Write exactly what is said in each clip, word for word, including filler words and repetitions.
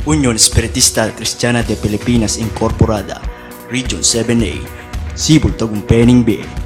Union Espiritista Cristiana de Pilipinas Incorporada, Region seven A, Cebu, Tagumpay ning Bie.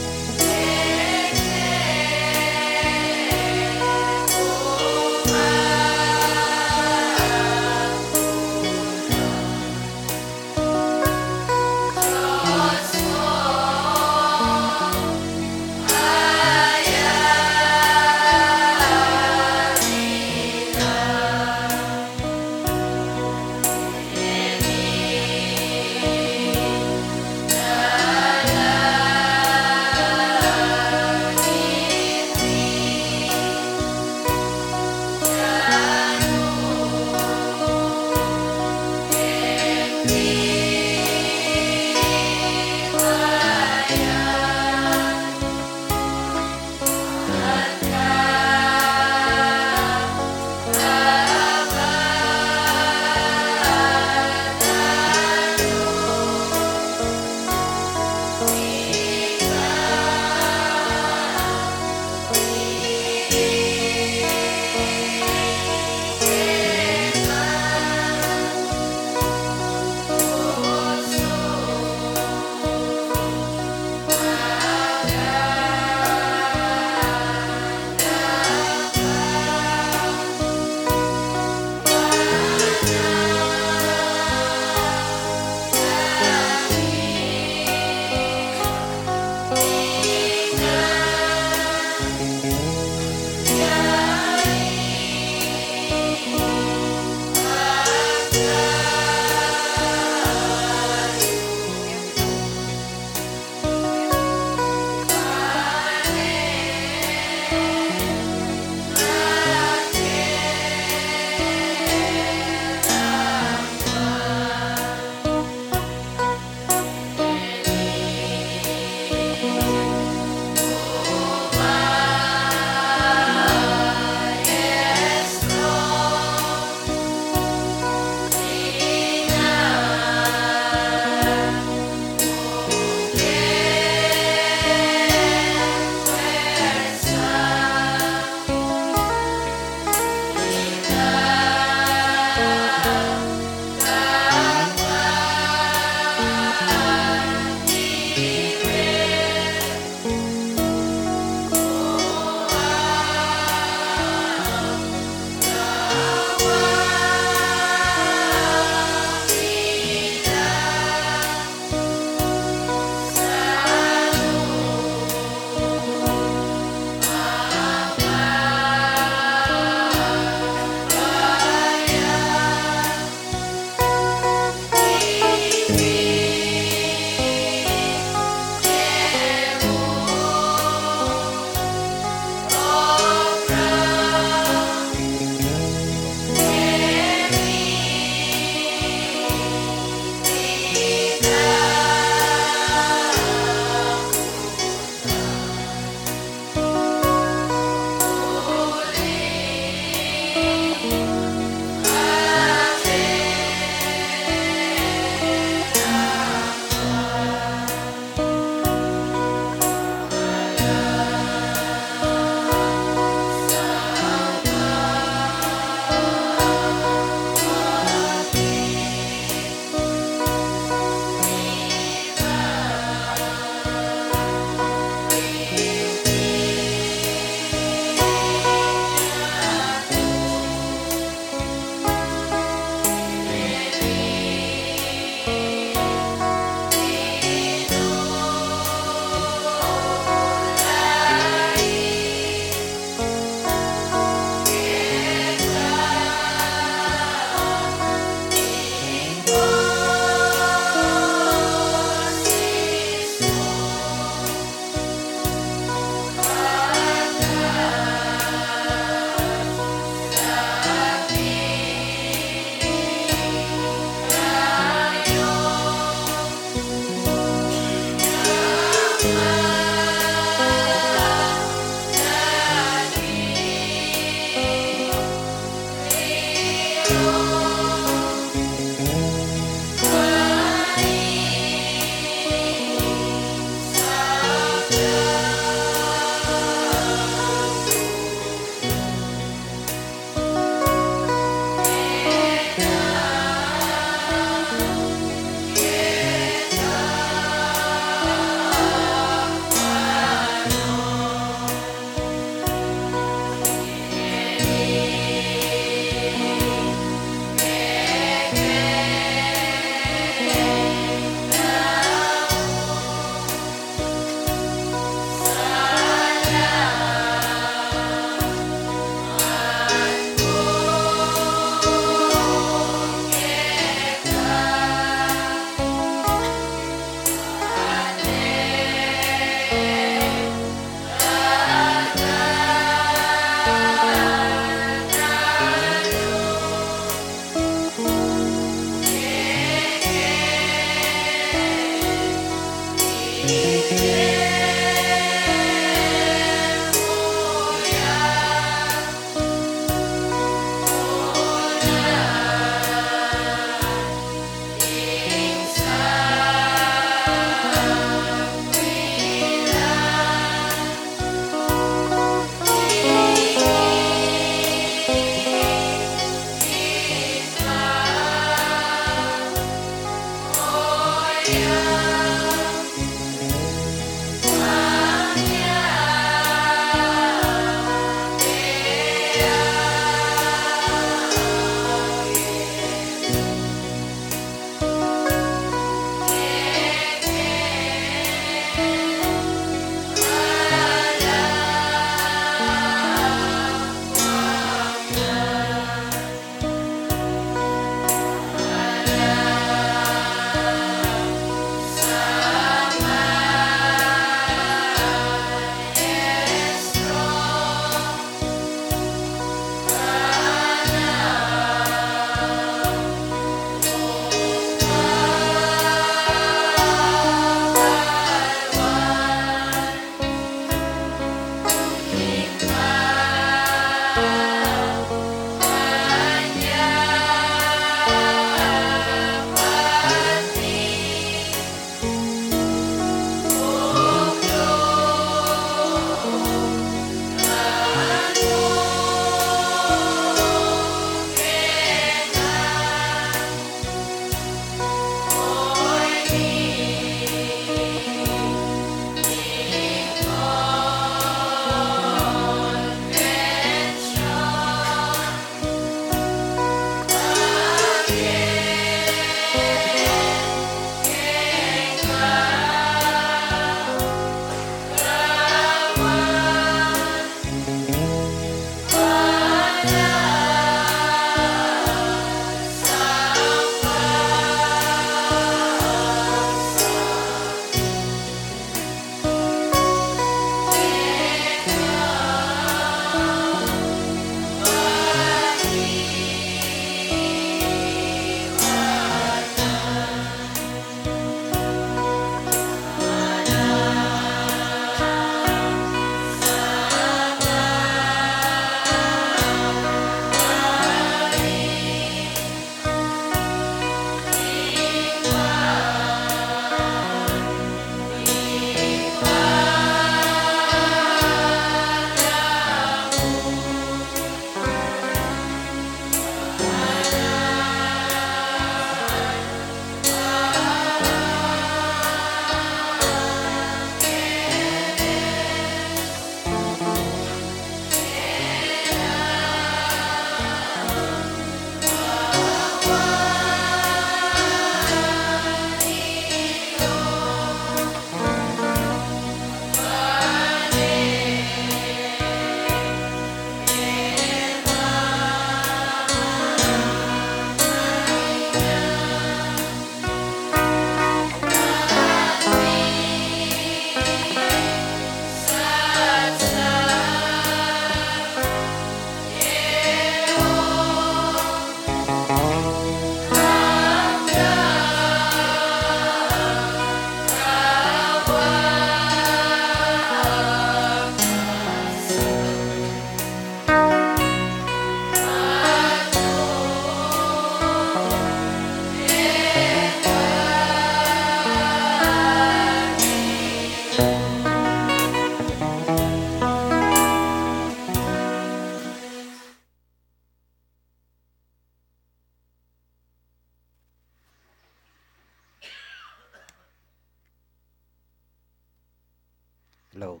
Hello.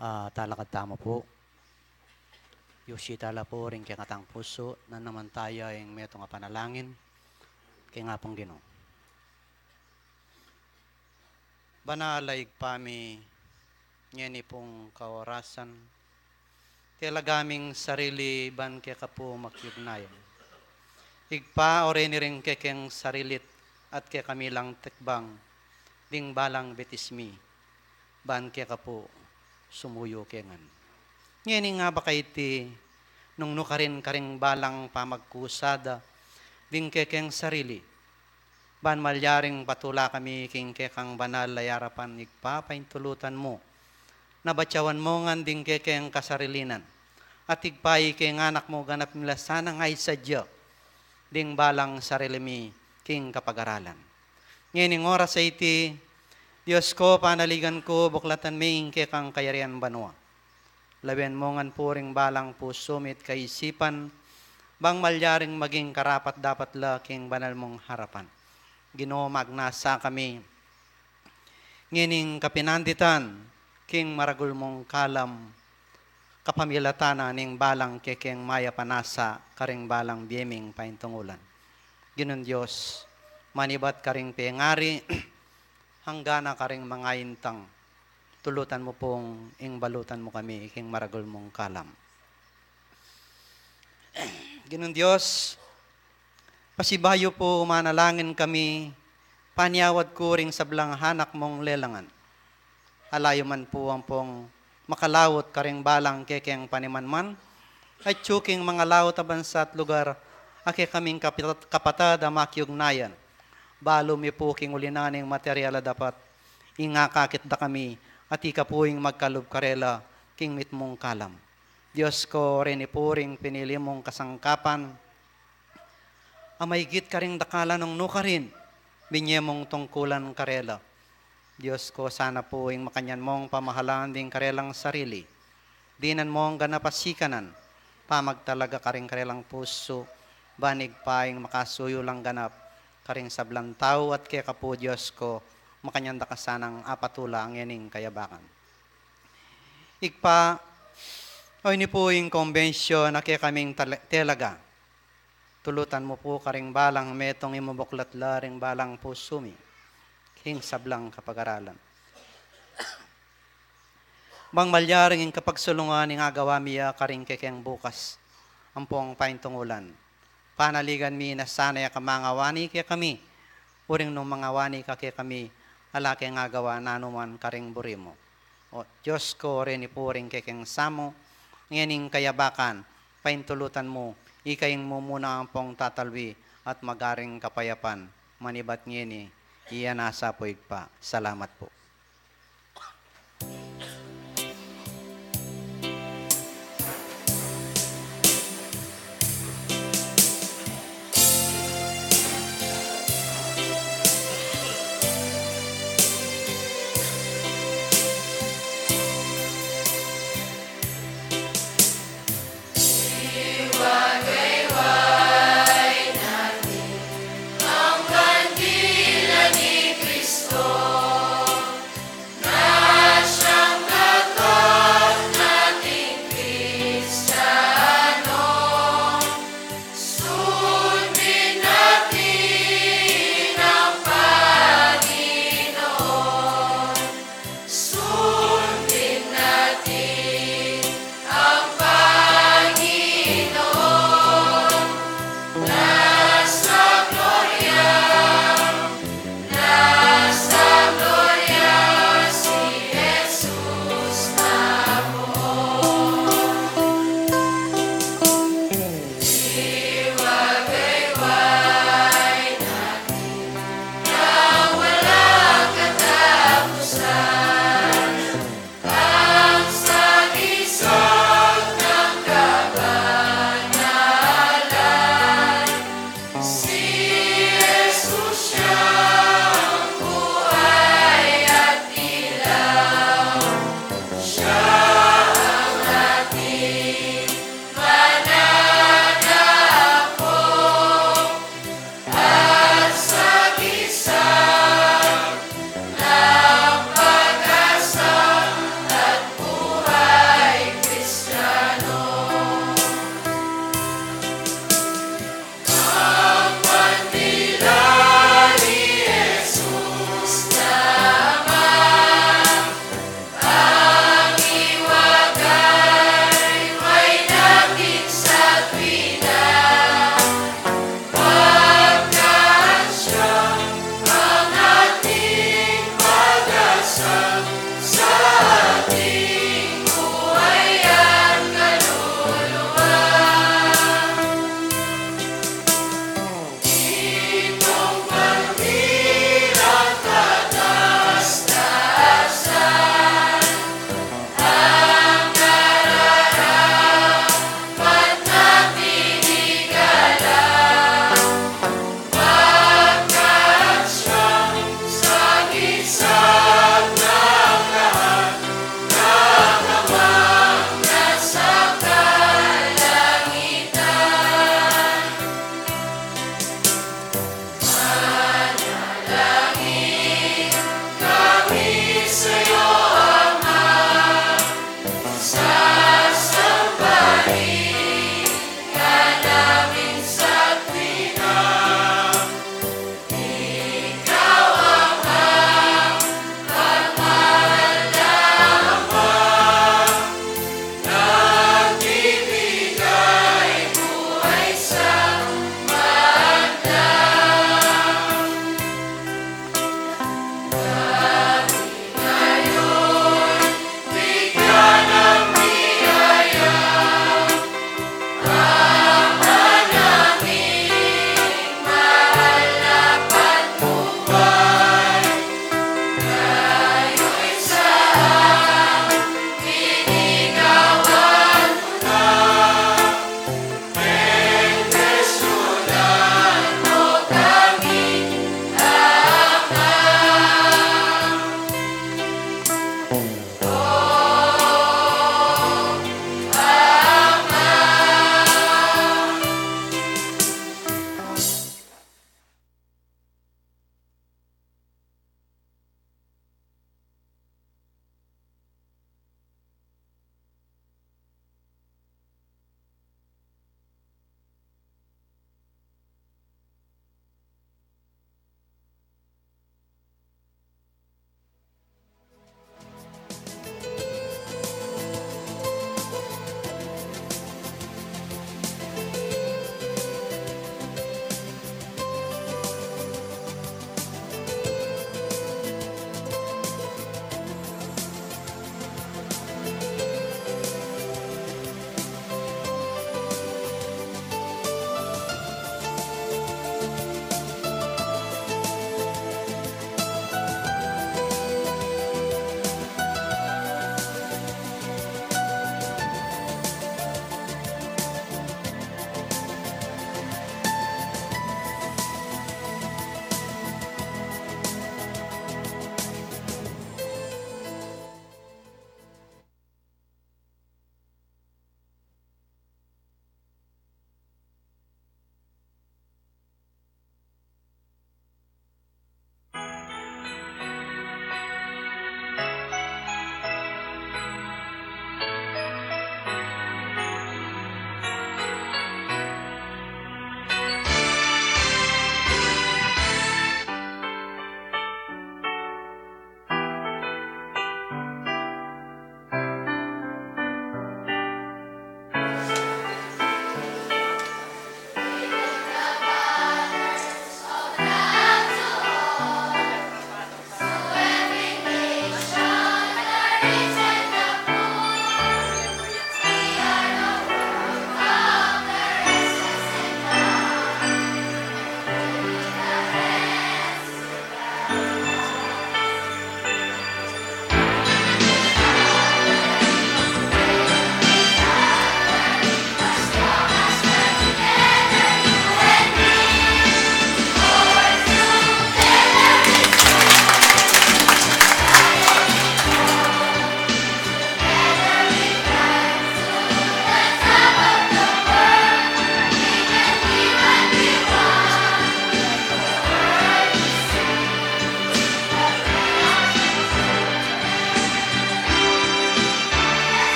Ah, talakad tamu pu. Yusi tala pu ring kekatang pusu, nanu naman taya ing metung a panalangin, king Apung Ginu. Banal a Ibpa mi, ngeni pung kaorasan, tela kaming sarili ban keka pu makiugnayan. Ibpa, oreni ring kekeng sarilit at kekami lang tekbang, ding balang betis mi, ban keka pu sumuyu ke ngan. Ngeni nga ba kaiti, nung nukarin karing balang pamagkusa da, ding kekeng sarili, ban malyaring patula kami king kekang banal a arapan, Ibpa, paintulutan mu na batyawan mu ngan ding kekeng kasarilinan. At Ibpa, ikeng anak mu ganap mila sana ngan isadya ding balang sarili mi king kapagaralan. Ngening oras a iti, Dios ku, panaligan ku, buklatan me ing kekang kayarian banua. Lawen mu ngan pu ring balang pusu mi at kaisipan, bang malyaring maging karapat-dapat la king banal mung arapan. Ginu, magnasa kami ngening kapinanditan king maragul mung kalam, kapamilatan na ning balang kekeng mayap a nasa karing balang bie ming paintungulan. Ginung Dios, manibat karing pengari, angga na karing mangaintang, tulutan mu pung ing balutan mu kami king maragul mung kalam. Ginung Dios, pasibayu pu manalangin kami, panyawad ku ring sablang anak mung lelangan. Ala yu man pu ampong makalaut karing balang kekeng panimanman, atyu king mangalaut a bansa at lugar a kekaming kapitat-, kapatad a makiugnayan. Balu mi pu king uli na ning material a dapat, ing akakit da kami, at ika pu ing magkalub karela king mitmung kalam. Dios ko, reni pu ring pinili mung kasangkapan a maigit karing dakal a nung nukarin, binye mung tungkulan karela. Dios ko, sana pu ing makanyan mung pamahalaan ding karelang sarili, dinan mung ganap a sikanan, pamagtalaga karing karelang pusu, ban Ibpa, ing makasuyu lang ganap karing sablang tau, at keka pu, Dios ko, makanyan da ka sanang apatula ngening kayabakan. Ibpa, oyni pu ing kombensyon a kekaming tale-, telaga. Tulutan mu pu karing balang metung imubuklat la ring balang pusu mi king sablang kapagaralan, bang malyaring ing kapagsulungan ning agawa mi ya karing kekeng bukas ampong paintungulan. Panaligan mi na sana ya ka mangawani kekami, uling nung mangawani ka kekami, ala keng agawa nanu man karing buri mu. O Dios ko, reni pu ring kekeng samu ngening kayabakan, paintulutan mu, ika ing mumuna ampong tatalwi at magaring kapayapan, manibat ngeni, iya na sa pu, Ibpa. Salamat pu.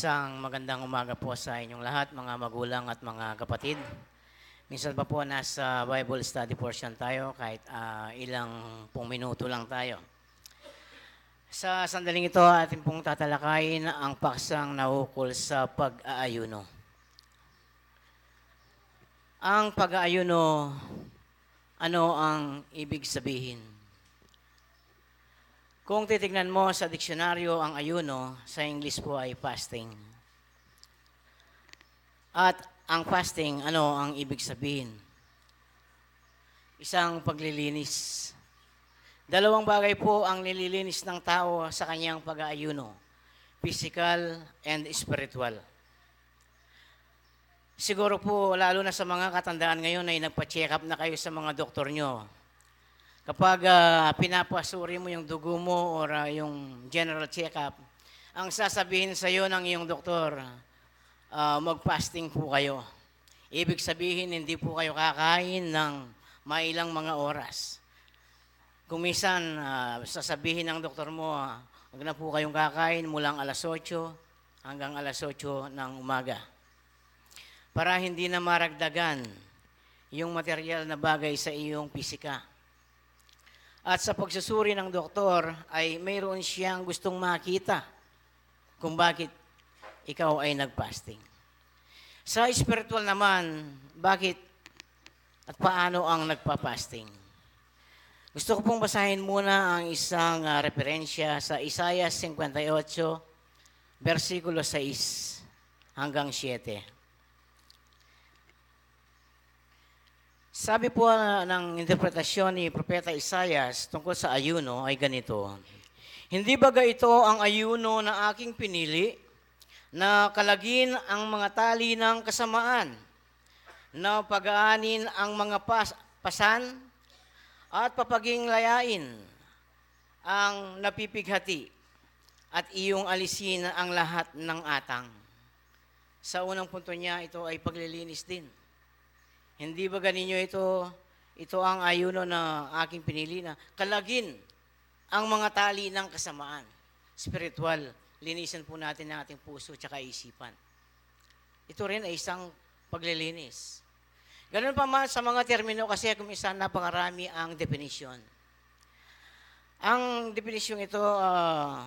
Isang magandang umaga po sa inyong lahat, mga magulang at mga kapatid. Minsan pa po nasa Bible study portion tayo, kahit, ah, ilang pung minuto lang tayo. Sa sandaling ito, atin pong tatalakayin ang paksang naukol sa pag-aayuno. Ang pag-aayuno, ano ang ibig sabihin? Kung titignan mo sa diksyonaryo, ang ayuno sa English po ay fasting. At ang fasting, ano ang ibig sabihin? Isang paglilinis. Dalawang bagay po ang nililinis ng tao sa kanyang pag-aayuno, physical and spiritual. Siguro po, lalo na sa mga katandaan ngayon, ay nagpa-check up na kayo sa mga doktor nyo. Kapag, ah, pinapasuri mo yung dugo mo or, ah, yung general check up, ang sasabihin sa iyo ng iyong doktor, ah, "Mag-fasting po kayo." Ibig sabihin, hindi po kayo kakain ng mailang mga oras. Kung minsan, ah, sasabihin ng doktor mo, ah, "Huwag na po kayong kakain mula ng alas otso hanggang alas otso ng umaga." Para hindi na maragdagan yung material na bagay sa iyong pisika. At sa pagsusuri ng doktor ay mayroon siyang gustong makita kung bakit ikaw ay nag-fasting. Sa spiritual naman, bakit at paano ang nagpa-fasting? Gusto ko pong basahin muna ang isang, ah, referensya sa Isaiah fifty-eight, bersikulo sais hanggang siyete. Sabi po, ah, ng interpretasyon ni Propeta Isaias tungkol sa ayuno ay ganito, "Hindi baga ito ang ayuno na aking pinili, na kalagin ang mga tali ng kasamaan, na pagaanin ang mga pas-, pasan, at papaging layain ang napipighati, at iyong alisin ang lahat ng atang?" Sa unang punto niya, ito ay paglilinis din. Hindi ba ganinyo ito, ito ang ayuno na aking pinili, na kalagin ang mga tali ng kasamaan? Spiritual, linisan po natin ang ating puso tsaka isipan. Ito rin ay isang paglilinis. Ganun pa man sa mga termino, kasi kung minsan napakarami ang definisyon. Ang definisyong ito, ah,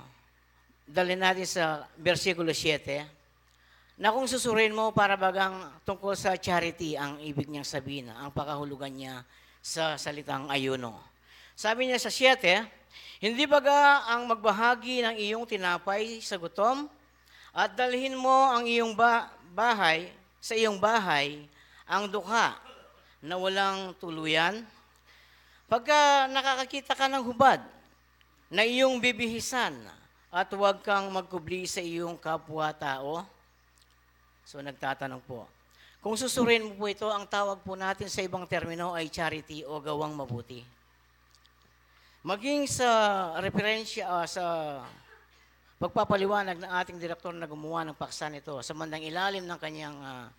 dalhin natin sa bersikulo siyete, na kung susurin mo, para bagang tungkol sa charity ang ibig niyang sabihin, ang pakahulugan niya sa salitang ayuno. Sabi niya sa siyete, "Hindi baga ang magbahagi ng iyong tinapay sa gutom at dalhin mo ang iyong ba-, bahay, sa iyong bahay, ang dukha na walang tuluyan? Pagka nakakakita ka ng hubad, na iyong bibihisan, at huwag kang magkubli sa iyong kapwa-tao?" So, nagtatanong po. Kung susurin mo po ito, ang tawag po natin sa ibang termino ay charity o gawang mabuti. Maging sa referensya, ah, sa pagpapaliwanag ng ating direktor na gumawa ng paksa nito, sa bandang ilalim ng kanyang, ah,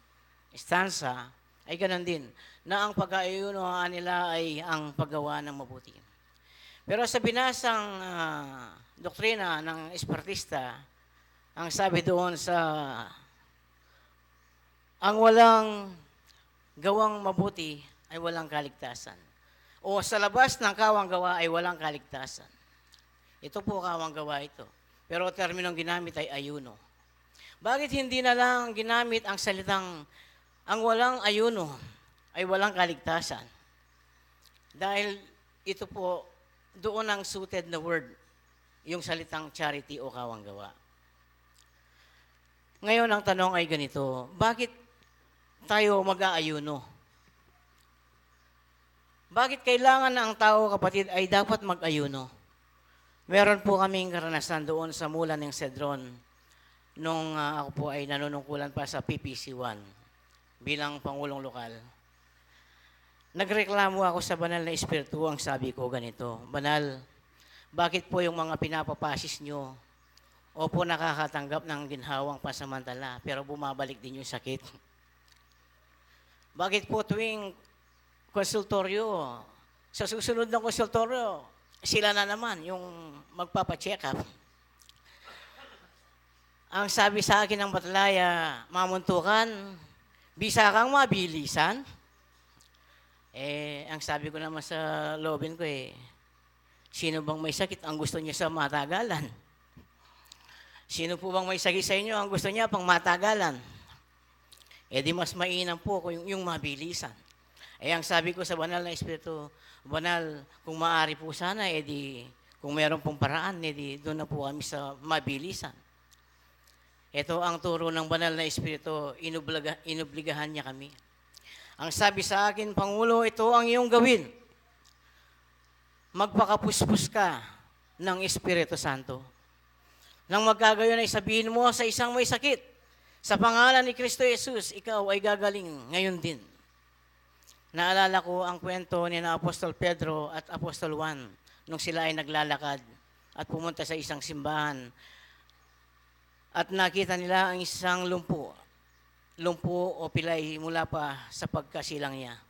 estansa, ay ganun din, na ang pag-aayuno nila ay ang paggawa ng mabuti. Pero sa binasang, ah, doktrina ng Espiritista, ang sabi doon sa, "Ang walang gawang mabuti ay walang kaligtasan." O, "Sa labas ng kawang gawa ay walang kaligtasan." Ito po, kawang gawa ito. Pero terminong ginamit ay ayuno. Bakit hindi na lang ginamit ang salitang, "Ang walang ayuno ay walang kaligtasan"? Dahil ito po, doon ang suited na word, yung salitang charity o kawang gawa. Ngayon, ang tanong ay ganito, bakit tayo mag-aayuno? Bakit kailangan na ang tao, kapatid, ay dapat mag-ayuno? Meron po kaming karanasan doon sa Mulan ng Cedron nung, ah, ako po ay nanunungkulan pa sa P P C one bilang pangulong lokal. Nagreklamo ako sa banal na espiritu, ang sabi ko ganito, "Banal, bakit po yung mga pinapapasis nyo, opo, nakakatanggap ng ginhawang pansamantala, pero bumabalik din yung sakit? Bakit po tuwing konsultoryo, sa susunod ng konsultoryo, sila na naman yung magpapa-check up?" Ang sabi sa akin ng batlaya, "Mamuntukan, bisa kang mabilisan?" Eh, ang sabi ko naman sa loobin ko, eh, "Sino bang may sakit ang gusto niya sa matagalan? Sino po bang may sakit sa inyo ang gusto niya pang matagalan? Eh, di mas mainam po kung yung, yung mabilisan." Eh, ang sabi ko sa Banal na Espiritu, "Banal, kung maaari po sana, eh di, kung meron pong paraan, eh di, doon na po kami sa mabilisan." Ito ang turo ng Banal na Espiritu, inoblaga-, inobligahan niya kami. Ang sabi sa akin, "Pangulo, ito ang iyong gawin. Magpakapuspos ka ng Espiritu Santo. Nang magkagayon ay sabihin mo sa isang may sakit, 'Sa pangalan ni Kristo Jesus, ikaw ay gagaling ngayon din.'" Naalala ko ang kwento ni na Apostol Pedro at Apostol Juan nung sila ay naglalakad at pumunta sa isang simbahan at nakita nila ang isang lumpo, lumpo o pilay mula pa sa pagkasilang niya.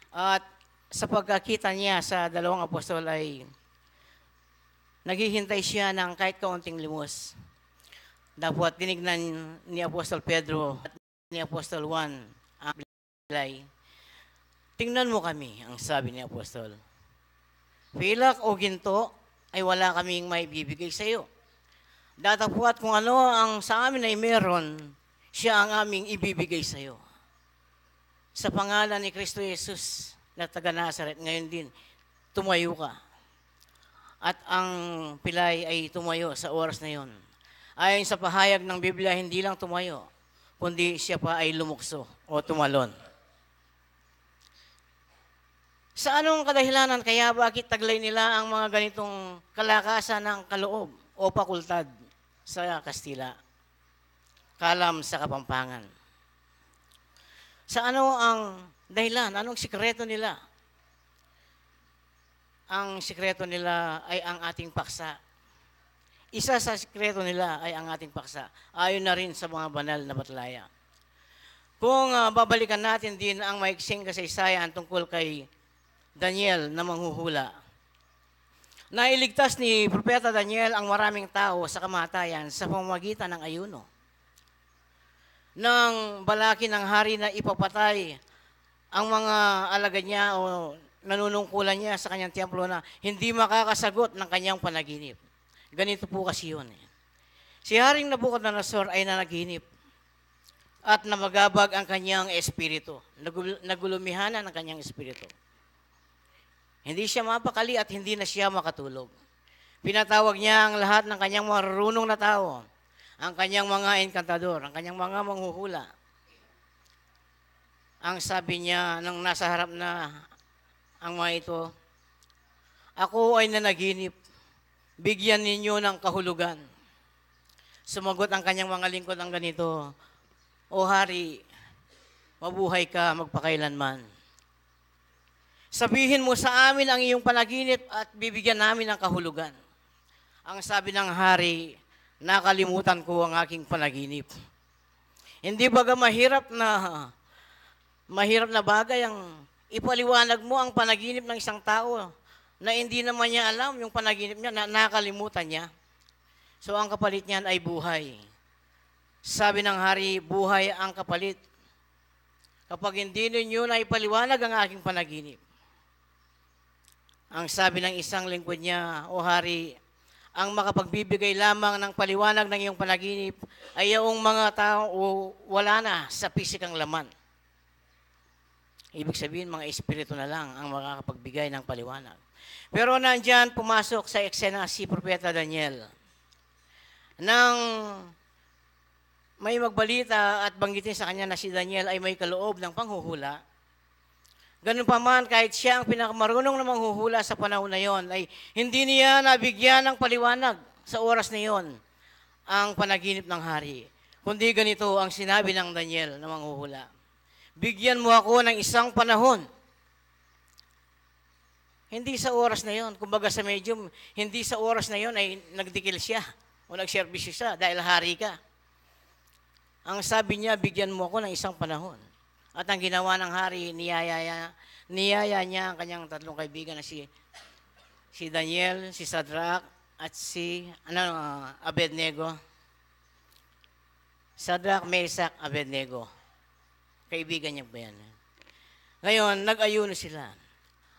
At sa pagkakita niya sa dalawang apostol ay naghihintay siya ng kahit kaunting limos. Dapot tinignan ni Apostol Pedro at ni Apostol Juan ang pilay. "Tingnan mo kami," ang sabi ni Apostol. "Pilak o ginto ay wala kaming maibibigay sa iyo. Datapwat kung ano ang sa amin ay meron, siya ang aming ibibigay sa iyo. Sa pangalan ni Kristo Jesus na taga Nazaret, ngayon din, tumayo ka." At ang pilay ay tumayo sa oras na yon. Ayon sa pahayag ng Biblia, hindi lang tumayo, kundi siya pa ay lumukso o tumalon. Sa anong kadahilanan kaya, bakit taglay nila ang mga ganitong kalakasan ng kaloob o pakultad sa Kastila? Kalam sa Kapampangan. Sa ano ang dahilan? Anong sikreto nila? Ang sikreto nila ay ang ating paksa. Isa sa sikreto nila ay ang ating paksa. Ayon na rin sa mga banal na batlaya. Kung, ah, babalikan natin din ang maiksing kasaysayan tungkol kay Daniel na manghuhula. Nailigtas ni Propeta Daniel ang maraming tao sa kamatayan sa pamamagitan ng ayuno. Nang balaki ng hari na ipapatay ang mga alagad niya o nanunungkulan niya sa kanyang templo na hindi makakasagot ng kanyang panaginip. Ganito po kasi yun, eh. Si Haring Nabucodonosor ay nanaginip at namagabag ang kanyang espiritu. Nagul-, nagulumihanan ang kanyang espiritu. Hindi siya mapakali at hindi na siya makatulog. Pinatawag niya ang lahat ng kanyang marurunong na tao, ang kanyang mga enkantador, ang kanyang mga manghuhula. Ang sabi niya nang nasa harap na ang mga ito, "Ako ay nanaginip. Bigyan ninyo ng kahulugan." Sumagot ang kanyang mga lingkod ang ganito, "O hari, mabuhay ka magpakailanman. Sabihin mo sa amin ang iyong panaginip at bibigyan namin ng kahulugan." Ang sabi ng hari, "Nakalimutan ko ang aking panaginip." Hindi baga mahirap na, mahirap na bagay ang ipaliwanag mo ang panaginip ng isang tao na hindi naman niya alam yung panaginip niya, na nakalimutan niya? So, ang kapalit niyan ay buhay. Sabi ng hari, "Buhay ang kapalit kapag hindi ninyo na ipaliwanag ang aking panaginip." Ang sabi ng isang lingkod niya, "O hari, ang makapagbibigay lamang ng paliwanag ng iyong panaginip ay yaong mga tao o wala na sa pisikang laman." Ibig sabihin, mga espiritu na lang ang makakapagbigay ng paliwanag. Pero nandyan, pumasok sa eksena si Propeta Daniel. Nang may magbalita at banggitin sa kanya na si Daniel ay may kaloob ng panghuhula, ganun pa man, kahit siya ang pinakamarunong na manghuhula sa panahon na yon, ay hindi niya nabigyan ng paliwanag sa oras na yon ang panaginip ng hari. Kundi ganito ang sinabi ng Daniel na manghuhula, "Bigyan mo ako ng isang panahon." Hindi sa oras na yon. Kumbaga sa medium, hindi sa oras na yon ay nagdikil siya o nagserbisyo siya dahil hari ka. Ang sabi niya, "Bigyan mo ako ng isang panahon." At ang ginawa ng hari, niyaya, niyaya niya ang kanyang tatlong kaibigan na si, si Daniel, si Sadrach, at si, ano, ah, Abednego. Sadrak, Mesak, Abednego. Kaibigan niya po yan. Ngayon, nag-ayuno sila.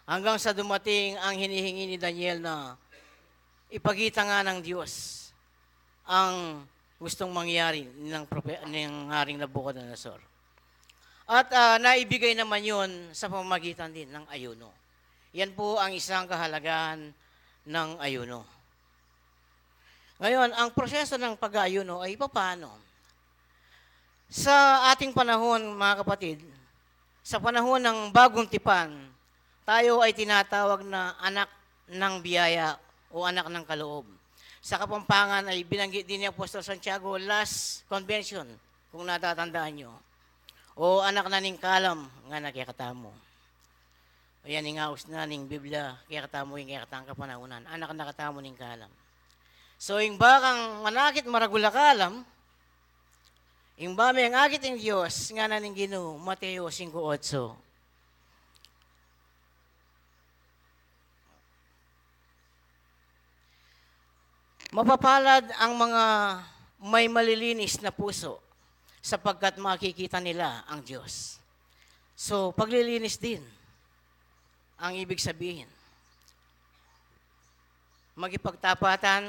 Hanggang sa dumating ang hinihingi ni Daniel na ipakita nga ng Diyos ang gustong mangyari ng prope-, ng Haring Nabucodonosor. At, ah, naibigay naman yon sa pamamagitan din ng ayuno. Yan po ang isang kahalagahan ng ayuno. Ngayon, ang proseso ng pag-aayuno ay papaano? Sa ating panahon, mga kapatid, sa panahon ng bagong tipan, tayo ay tinatawag na anak ng biyaya o anak ng kaloob. Sa Kapampangan ay binanggit din ni Apostol Santiago, last convention, kung natatandaan nyo. O anak na ning kalam, ngana kekatamu. Ayan, ing aus na ning Biblia kekatamu, ing kekatang kapanahunan. Anak na katamu ning kalam. So, ing ba kang manakit maragul a kalam, ing ba meng akit ing Dios, ngana ning Ginu, Mateo singko otso. Mapapalad ang mga may malilinis na puso, sapagkat makikita nila ang Diyos. So, paglilinis din ang ibig sabihin. Magipagtapatan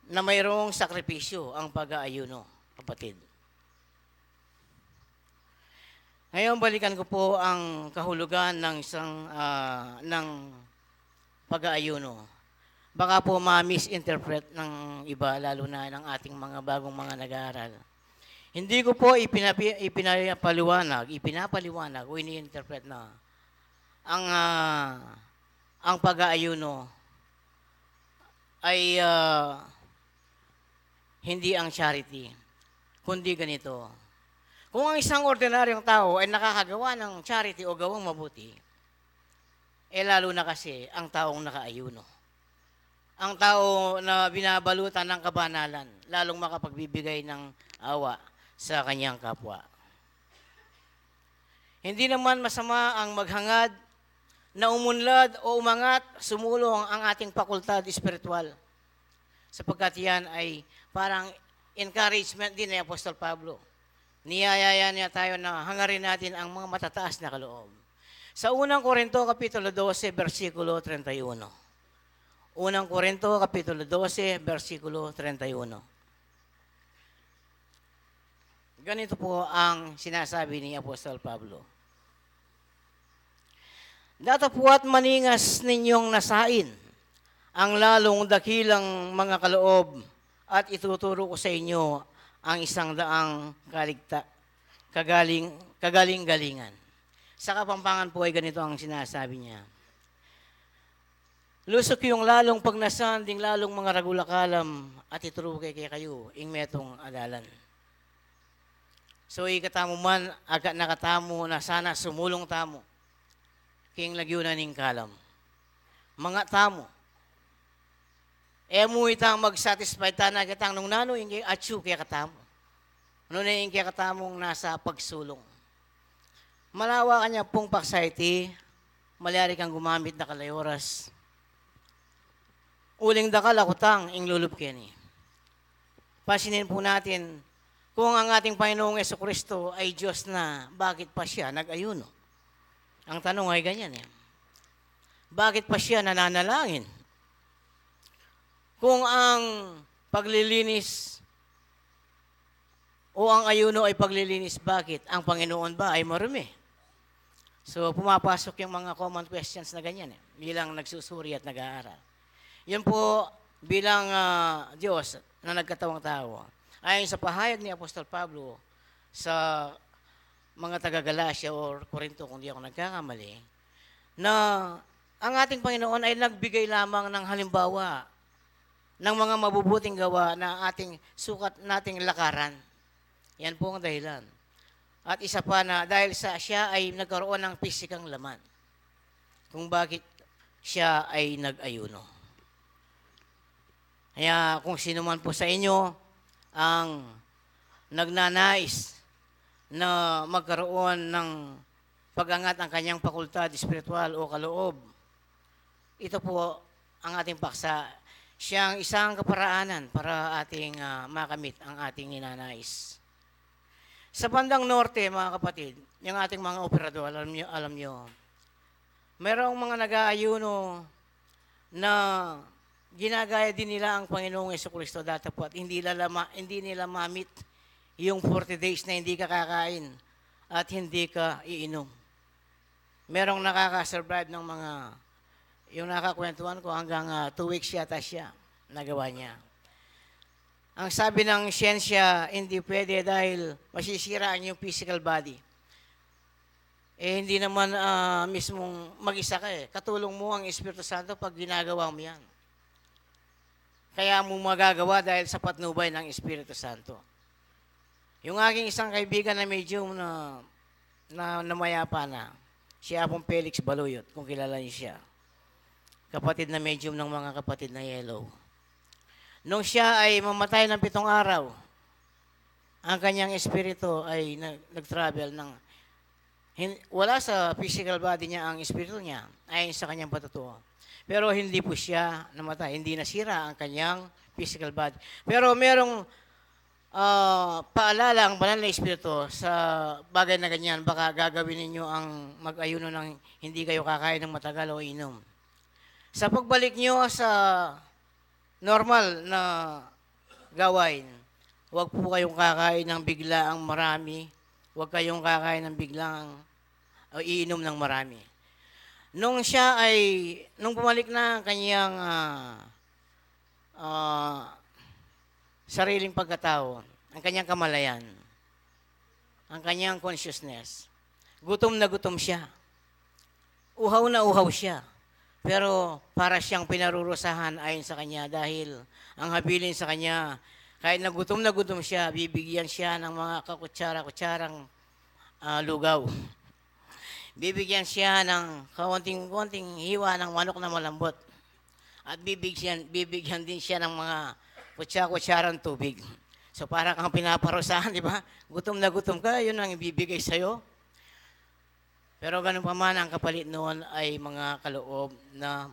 na mayroong sakripisyo ang pag-aayuno, kapatid. Ngayon, balikan ko po ang kahulugan ng isang, ah, ng pag-aayuno. Baka po ma-misinterpret ng iba, lalo na ng ating mga bagong mga nag-aaral. Hindi ko po ipinapi-, ipinapaliwanag, ipinapaliwanag o ini-interpret na ang, ah, ang pag-aayuno ay, ah, hindi ang charity, kundi ganito. Kung ang isang ordinaryong tao ay nakakagawa ng charity o gawang mabuti, eh, lalo na kasi ang taong nakaayuno. Ang tao na binabalutan ng kabanalan, lalong makapagbibigay ng awa sa kanyang kapwa. Hindi naman masama ang maghangad na umunlad o umangat, sumulong ang ating pakultad espiritual. Sapagkat yan ay parang encouragement din ni Apostol Pablo. Niyayaya niya tayo na hangarin natin ang mga matataas na kaloob. Sa unang Korinto, Kapitulo dose, bersikulo treinta y uno. Unang Korinto, Kapitulo dose, bersikulo treinta y uno. Ganito po ang sinasabi ni Apostol Pablo. Datapwat maningas ninyong nasain ang lalong dakilang mga kaloob, at ituturo ko sa inyo ang isang daang kaligta-, kagaling-, kagaling-galingan. Sa Kapampangan po ay ganito ang sinasabi niya. Lusuk yung lalong pagnasan ding lalong mangaragul a kalam at ituru ke kekayu ing metung a dalan. So, ikatamu man, agkat na katamu na sana sumulung tamu king lagyu na ning kalam. Mangat tamu. E mu itang mag-satisfy tana ketang nung nanu ing atyu kekatamu. Nune ing kekatamung nasa pagsulung. Malawa kanya pung paksa iti, malyari kang gumamit dakal a oras. Uling dakal a kutang ing lulub keni. Pansinin po natin, kung ang ating Panginoong Jesucristo ay Diyos na, bakit pa siya nag-ayuno? Ang tanong ay ganyan eh. Bakit pa siya nananalangin? Kung ang paglilinis o ang ayuno ay paglilinis, bakit? Ang Panginoon ba ay marumi? So, pumapasok yung mga common questions na ganyan eh, bilang nagsusuri at nag-aaral. Yun po, bilang, ah, Diyos na nagkatawang tao. Ayon sa pahayag ni Apostol Pablo sa mga taga-Galacia or Corinto, kung di ako nagkakamali, na ang ating Panginoon ay nagbigay lamang ng halimbawa ng mga mabubuting gawa na ating sukat nating lakaran. Yan po ang dahilan. At isa pa na dahil sa siya ay nagkaroon ng pisikang laman, kung bakit siya ay nag-ayuno. Kaya kung sino man po sa inyo ang nagnanais na magkaroon ng pag-angat ang kanyang pakultad espiritual o kaloob, ito po ang ating paksa. Siyang isang kaparaanan para ating, ah, makamit ang ating ninanais. Sa bandang norte, mga kapatid, yung ating mga operador, alam nyo, alam nyo, mayroong mga nag-aayuno na ginagaya din nila ang Panginoong Jesucristo, datapwat hindi nila ma-, hindi nila mamit yung forty days na hindi ka kakain at hindi ka iinom. Merong nakaka-survive ng mga, yung nakakwentuhan ko, hanggang, ah, two weeks yata siya, nagawa niya. Ang sabi ng siyensya, hindi pwede dahil masisira ang iyong physical body. Eh, hindi naman, ah, mismong mag-isa ka eh. Katulong mo ang Espiritu Santo pag ginagawa mo yan. Kaya mo magagawa dahil sa patnubay ng Espiritu Santo. Yung aking isang kaibigan na medium na, na namayapa na, si Apong Felix Baluyot, kung kilala niyo siya. Kapatid na medium ng mga kapatid na yellow. Nung siya ay mamatay ng pitong araw, ang kanyang espiritu ay nag-, nag-travel ng, hin-, wala sa physical body niya ang espiritu niya, ayon sa kanyang patutuo. Pero hindi po siya namatay, hindi nasira ang kanyang physical body. Pero merong, ah, paalala ang banal na espiritu sa bagay na ganyan, baka gagawin ninyo ang mag-ayuno ng hindi kayo kakain ng matagal o inom. Sa pagbalik nyo sa normal na gawain, huwag po kayong kakain ng biglaang marami. Huwag kayong kakain ng biglaang, o iinom ng marami. Nung siya ay, nung bumalik na ang kanyang, ah, ah, sariling pagkatao, ang kanyang kamalayan, ang kanyang consciousness, gutom na gutom siya. Uhaw na uhaw siya. Pero para siyang pinarurusahan ayon sa kanya dahil ang habilin sa kanya, kahit na gutom na gutom siya, bibigyan siya ng mga kakutsara-kutsarang, ah, lugaw. Bibigyan siya ng kaunting-kaunting hiwa ng manok na malambot. At bibigyan, bibigyan din siya ng mga kutsa-kutsarang tubig. So, para kang pinaparusahan, di ba? Gutom na gutom ka, yun ang ibibigay sa'yo. Pero ganun pa man, ang kapalit noon ay mga kaloob na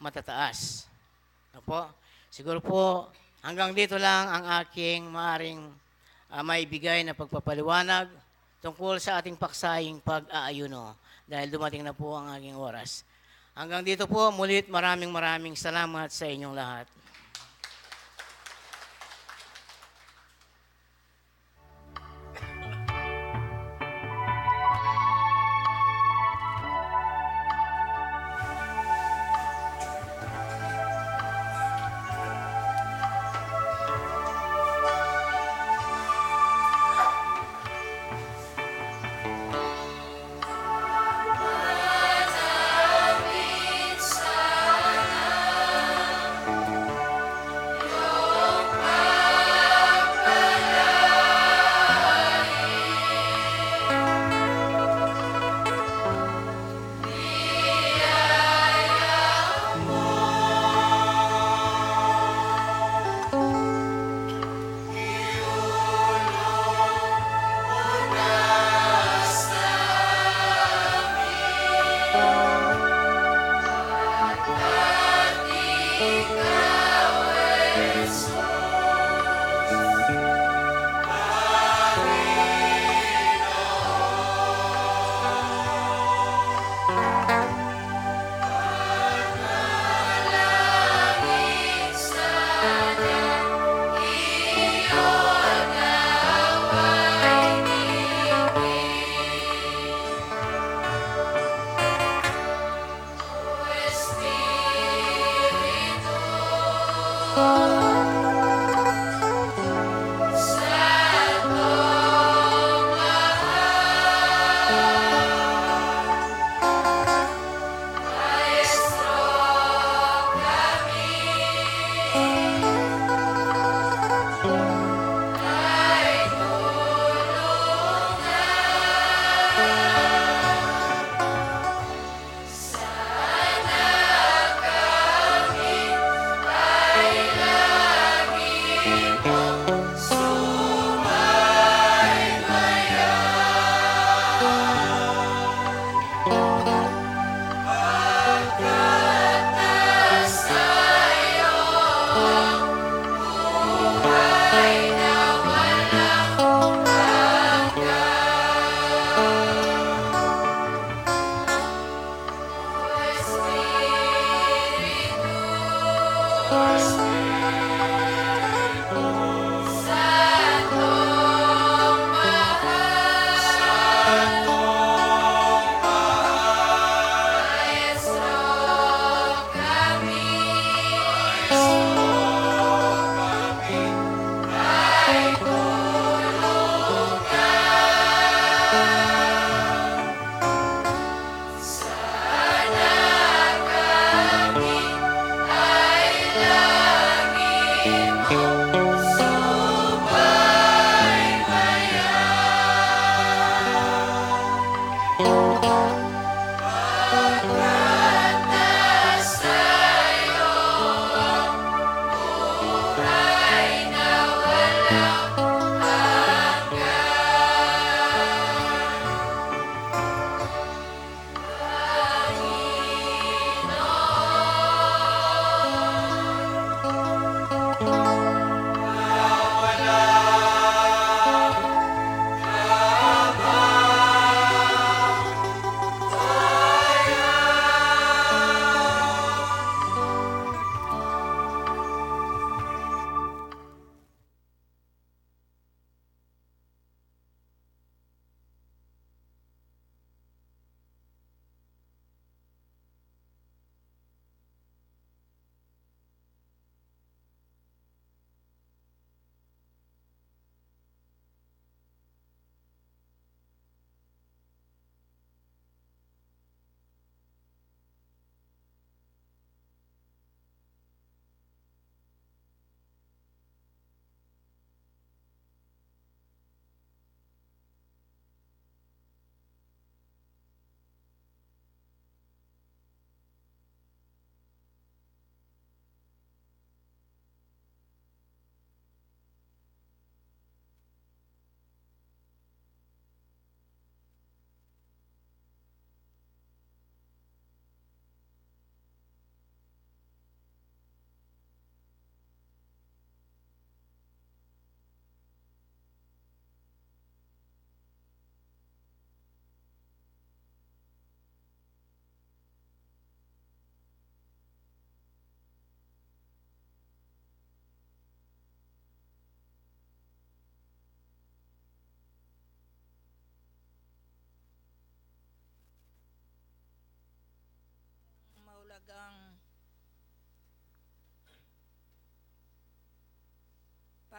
matataas. Opo. Siguro po, hanggang dito lang ang aking maaring, ah, maibigay na pagpapaliwanag tungkol sa ating paksaying pag-aayuno. Dahil dumating na po ang aking oras. Hanggang dito po, mulit maraming maraming salamat sa inyong lahat.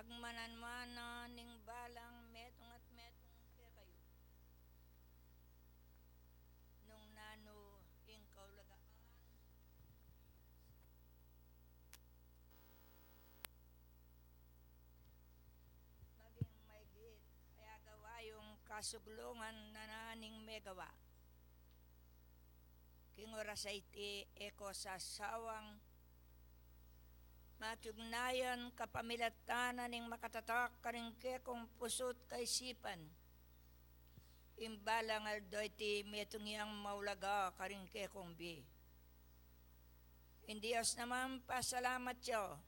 Pagmananmana ning balang metung at metung kekayu. Nung nanu ing kaulagaan, maging maigit a agawa yung kasuglungan na naning megawa. King oras a iti, e ko sasawang makiugnayan kapamilatan na ning makatatak karing kekong pusu't kaisipan. Ing balang aldo iti metung yang maulaga karing kekong bie. Ing Dios naman, pasalamat ya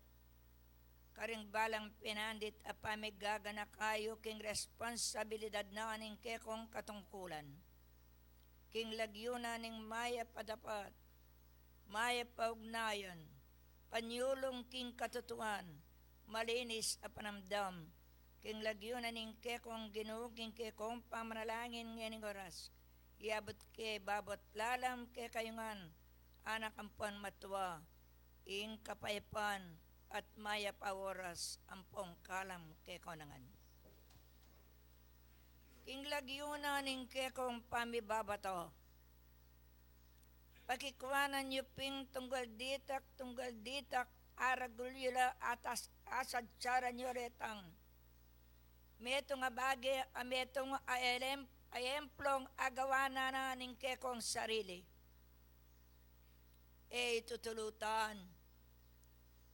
karing balang pinandit a pamigaganaka yu king responsabilidad na ning kekong katungkulan. King lagyu na ning mayap a dapat, mayap a ugnayan, panyulung king katutuan, malinis a panamdam, king lagyu na ning kekong Ginu, king kekong pamanalangin ngening oras, iabut ke babo at lalam kekayu ngan, anak ampon matua, ing kapayapan at mayap a oras ampong kalam keko nangan. King lagyu na ning kekong pamibabato, pakikuanan yu pin tunggal ditak, tunggal ditak, aragul yu la atas asadsaran yu retang metung a bage a metung a elem-, a emplong agawa na na ning kekong sarili. E itutulutan.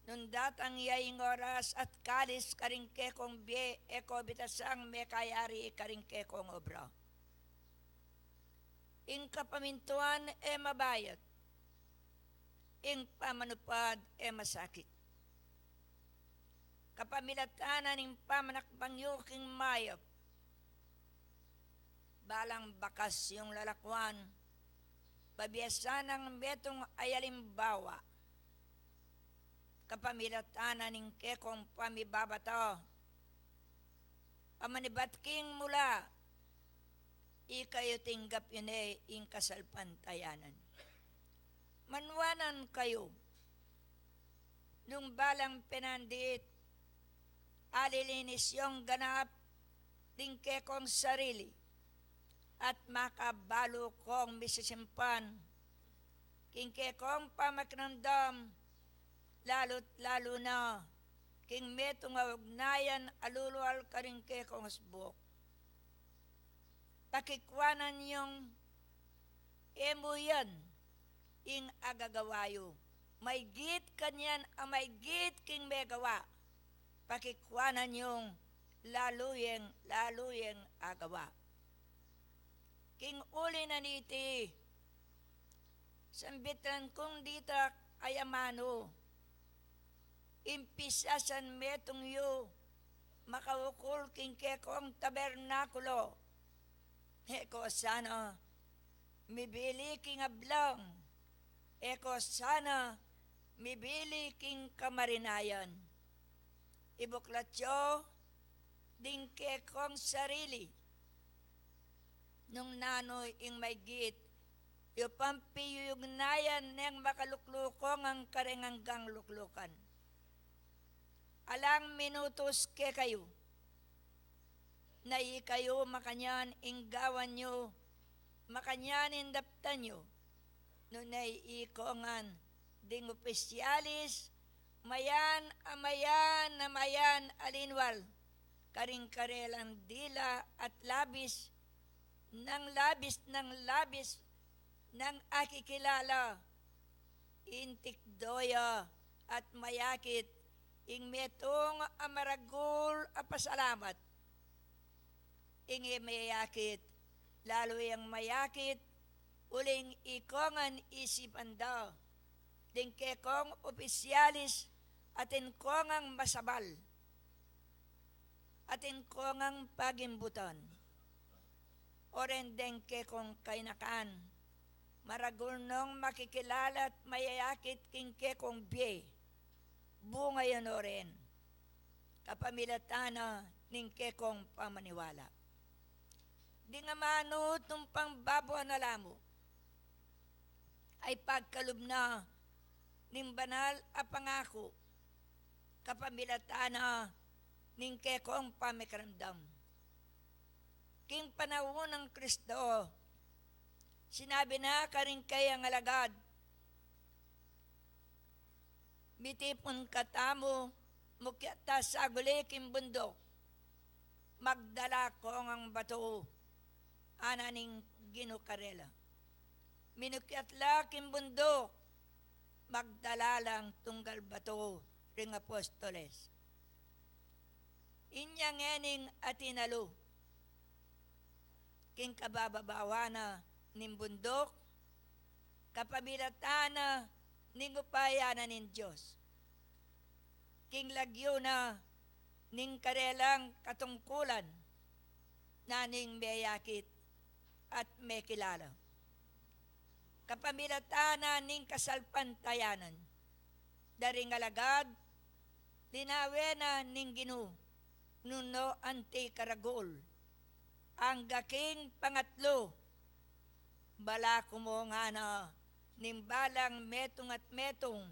Nung datang ya ing oras at kalis karing kekong bie, e ko bitasang mekayari karing kekong obra. Ing kapamintuan e mabayat, ing pamanupad e masakit. Kapamilatan na ning pamanakbang yu king mayap, balang bakas yung lalakuan, pabiasan nang metung a alimbawa. Kapamilatan na ning kekong pamibabato, a manibat king mula, ikayu tinggap yu ne ing kasalpantayanan. Manwanan kayu, nung balang pinandit, alilinis yung ganap ding kekong sarili, at makabalu kong misisimpan king kekong pamakinamdam, lalu't lalu na king metung a ugnayan a lulual karing kekong asbuk. Pakikuanan yung e mu yan ing agagawa yu. Maigit kanyan a maigit king megawa, pakikuanan yung lalu yang, lalu yang agawa. King uli na niti, sambitan kung ditak a amanu, impisasan metung yu makaukul king kekong tabernakulo. E ko sana mibili king ablang, e ko sana mibili king kamarinayan. Ibuklat yu ding kekong sarili nung nanu ing maigit yu pang piyugnayan neng makaluklukan kareng anggang luklukan. Alang minutus kekayu na ikayu makanyan ing gawan yu, makanyan ing daptan yu, nune ikongan ding opisyalis, mayan a mayan a mayan a linwal karing karelang dila at labis nang labis nang labis nang akikilala, intikdo ya at mayakit ing metung a maragul a pasalamat. Ing e mayakit, lalu yang mayakit, uling ikongan isipan da ding kekong opisyalis, atin kongang masabal, atin kongang pagimbutan. O ren deng kekong kainakan, maragul nong makikilala at mayayakit king kekong bie, bunga yan o ren kapamilatan na ning kekong pamaniwala. Ding amanu tumpang babo na lamu ay pagkalub na ning banal a pangaku, kapamilatan na ning kekong pamikiramdam. King panaun nang Kristo, sinabi na karing kayang alagad, "Mitipun katamu, mukyat ta saguli king bunduk, magdala kong batu," ana ning Ginu karela. Minukyat la king bunduk, magdala lang tunggal batu ring apostoles. Inya ngening atin na lu king kabababawan na ning bunduk, kapamilatan na ning upaya na ning Dios. King lagyu na ning karelang katungkulan, nanu ing meyakit at mekilala. Kapamilatan na ning kasalpantayanan da ring alagad, linawen na ning Ginu nung nu anti karagul. Angga king pangatlu, balaku mu ngana ning balang metung at metung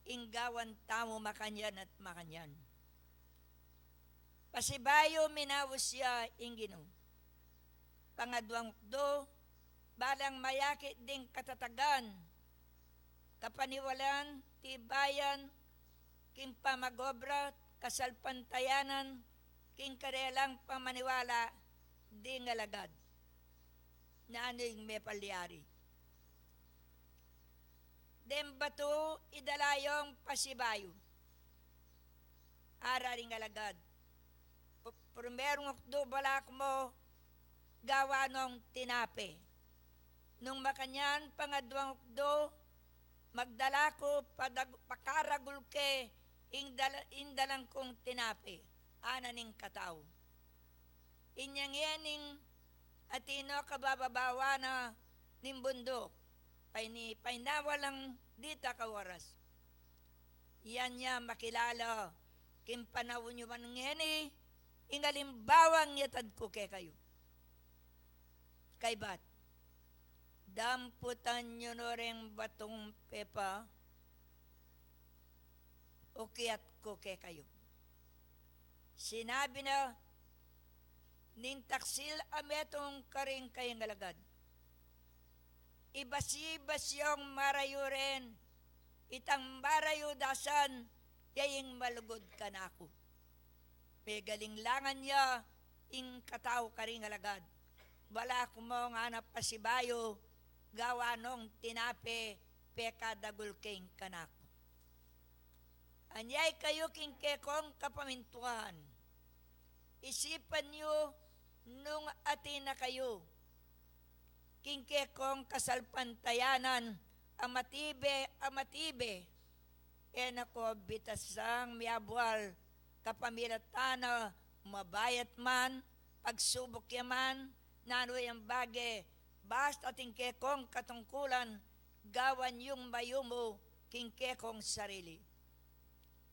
ing gawan tamu makanyan at makanyan. Pasibayu, minaus ya ing Ginu. Pangaduang ukdu, balang mayakit ding katatagan, kapaniwalan, tibayan king pamag-obra, kasalpantayanan king karelang pamaniwala ding alagad. Nanu ing mepalyari? Deng batu, idala yung pasibayu. Ara ring alagad. Pu-, primerung ukdu, balaku mu gawan nong tinape. Nung makanyan, pangaduang ukdu, magdala ku, padag-, pakaragul ke ing dala-, ing dalan kung tinape, ana ning katau. Inya ngening atin no kabababawan na ning bunduk, paini-, painawa lang dita kawaras. Inya makilala king panaun yu man ngeni ing alimbawang yatad ku kekayu. Kaybat, damputan yu no reng batung pepa, ukyat ku kekayu. Sinabi na ning taksil a metung karing kayang alagad, "Ibasibas yung marayu ren, itang marayu dasan, ya ing malugud kanaku." Megaling langan ya ing katau karing alagad. Balaku mu ngana pasibayu, gawan nong tinape, pekadagul ke ing kanaku. Anyaya kayu king kekong kapamintuan. Isipan yu nung atin na kayu king kekong kasalpantayanan a matibe, a matibe. E na ko bitasang miabual kapamilatan na mabayat man, pagsubuk ya man, nanu yang bage, basta ing kekong katungkulan, gawan yung mayumu king kekong sarili.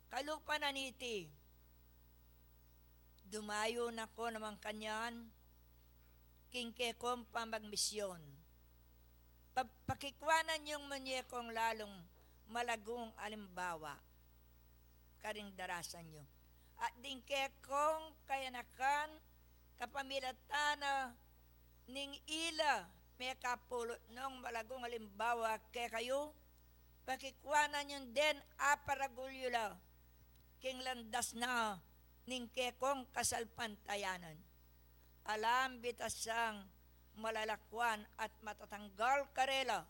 Kalupa na niti, dumayu na ko naman kanyan king kekong pamagmisyon. Pa-, pakikwanan yung manye kong lalung malagung alimbawa karing darasan yu. At ding kekong kayanakan, kapamilatan na ning ila mekapulot nong malagung alimbawa kekayu, pakikwanan yung den aparagul yu la king landas na ning kekong kasalpantayanan. Alang bitasang malalakwan at matatanggal karela,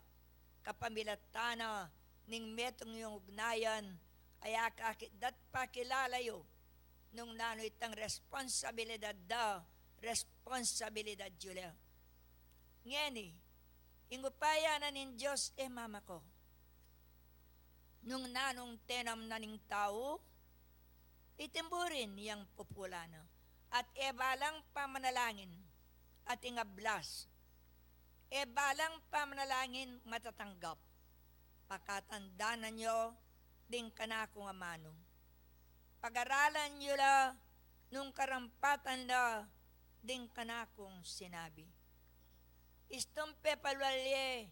kapamilatan na ning metung yung ugnayan, a akakit da't pakilala yu nung nanu itang responsabilidad da, responsabilidad yu la. Ngeni, ing upaya na ning Dios e mamaku. Nung nanung tenam na ning tau, iti mu rin yang pupulan na. At e balang pamanalangin ating ablas, e balang pamanalangin matatanggap. Pakatandanan yu ding kanakung amanu. Pagaralan yu la nung karampatan la ding kanakung sinabi. Istung pepalwal ye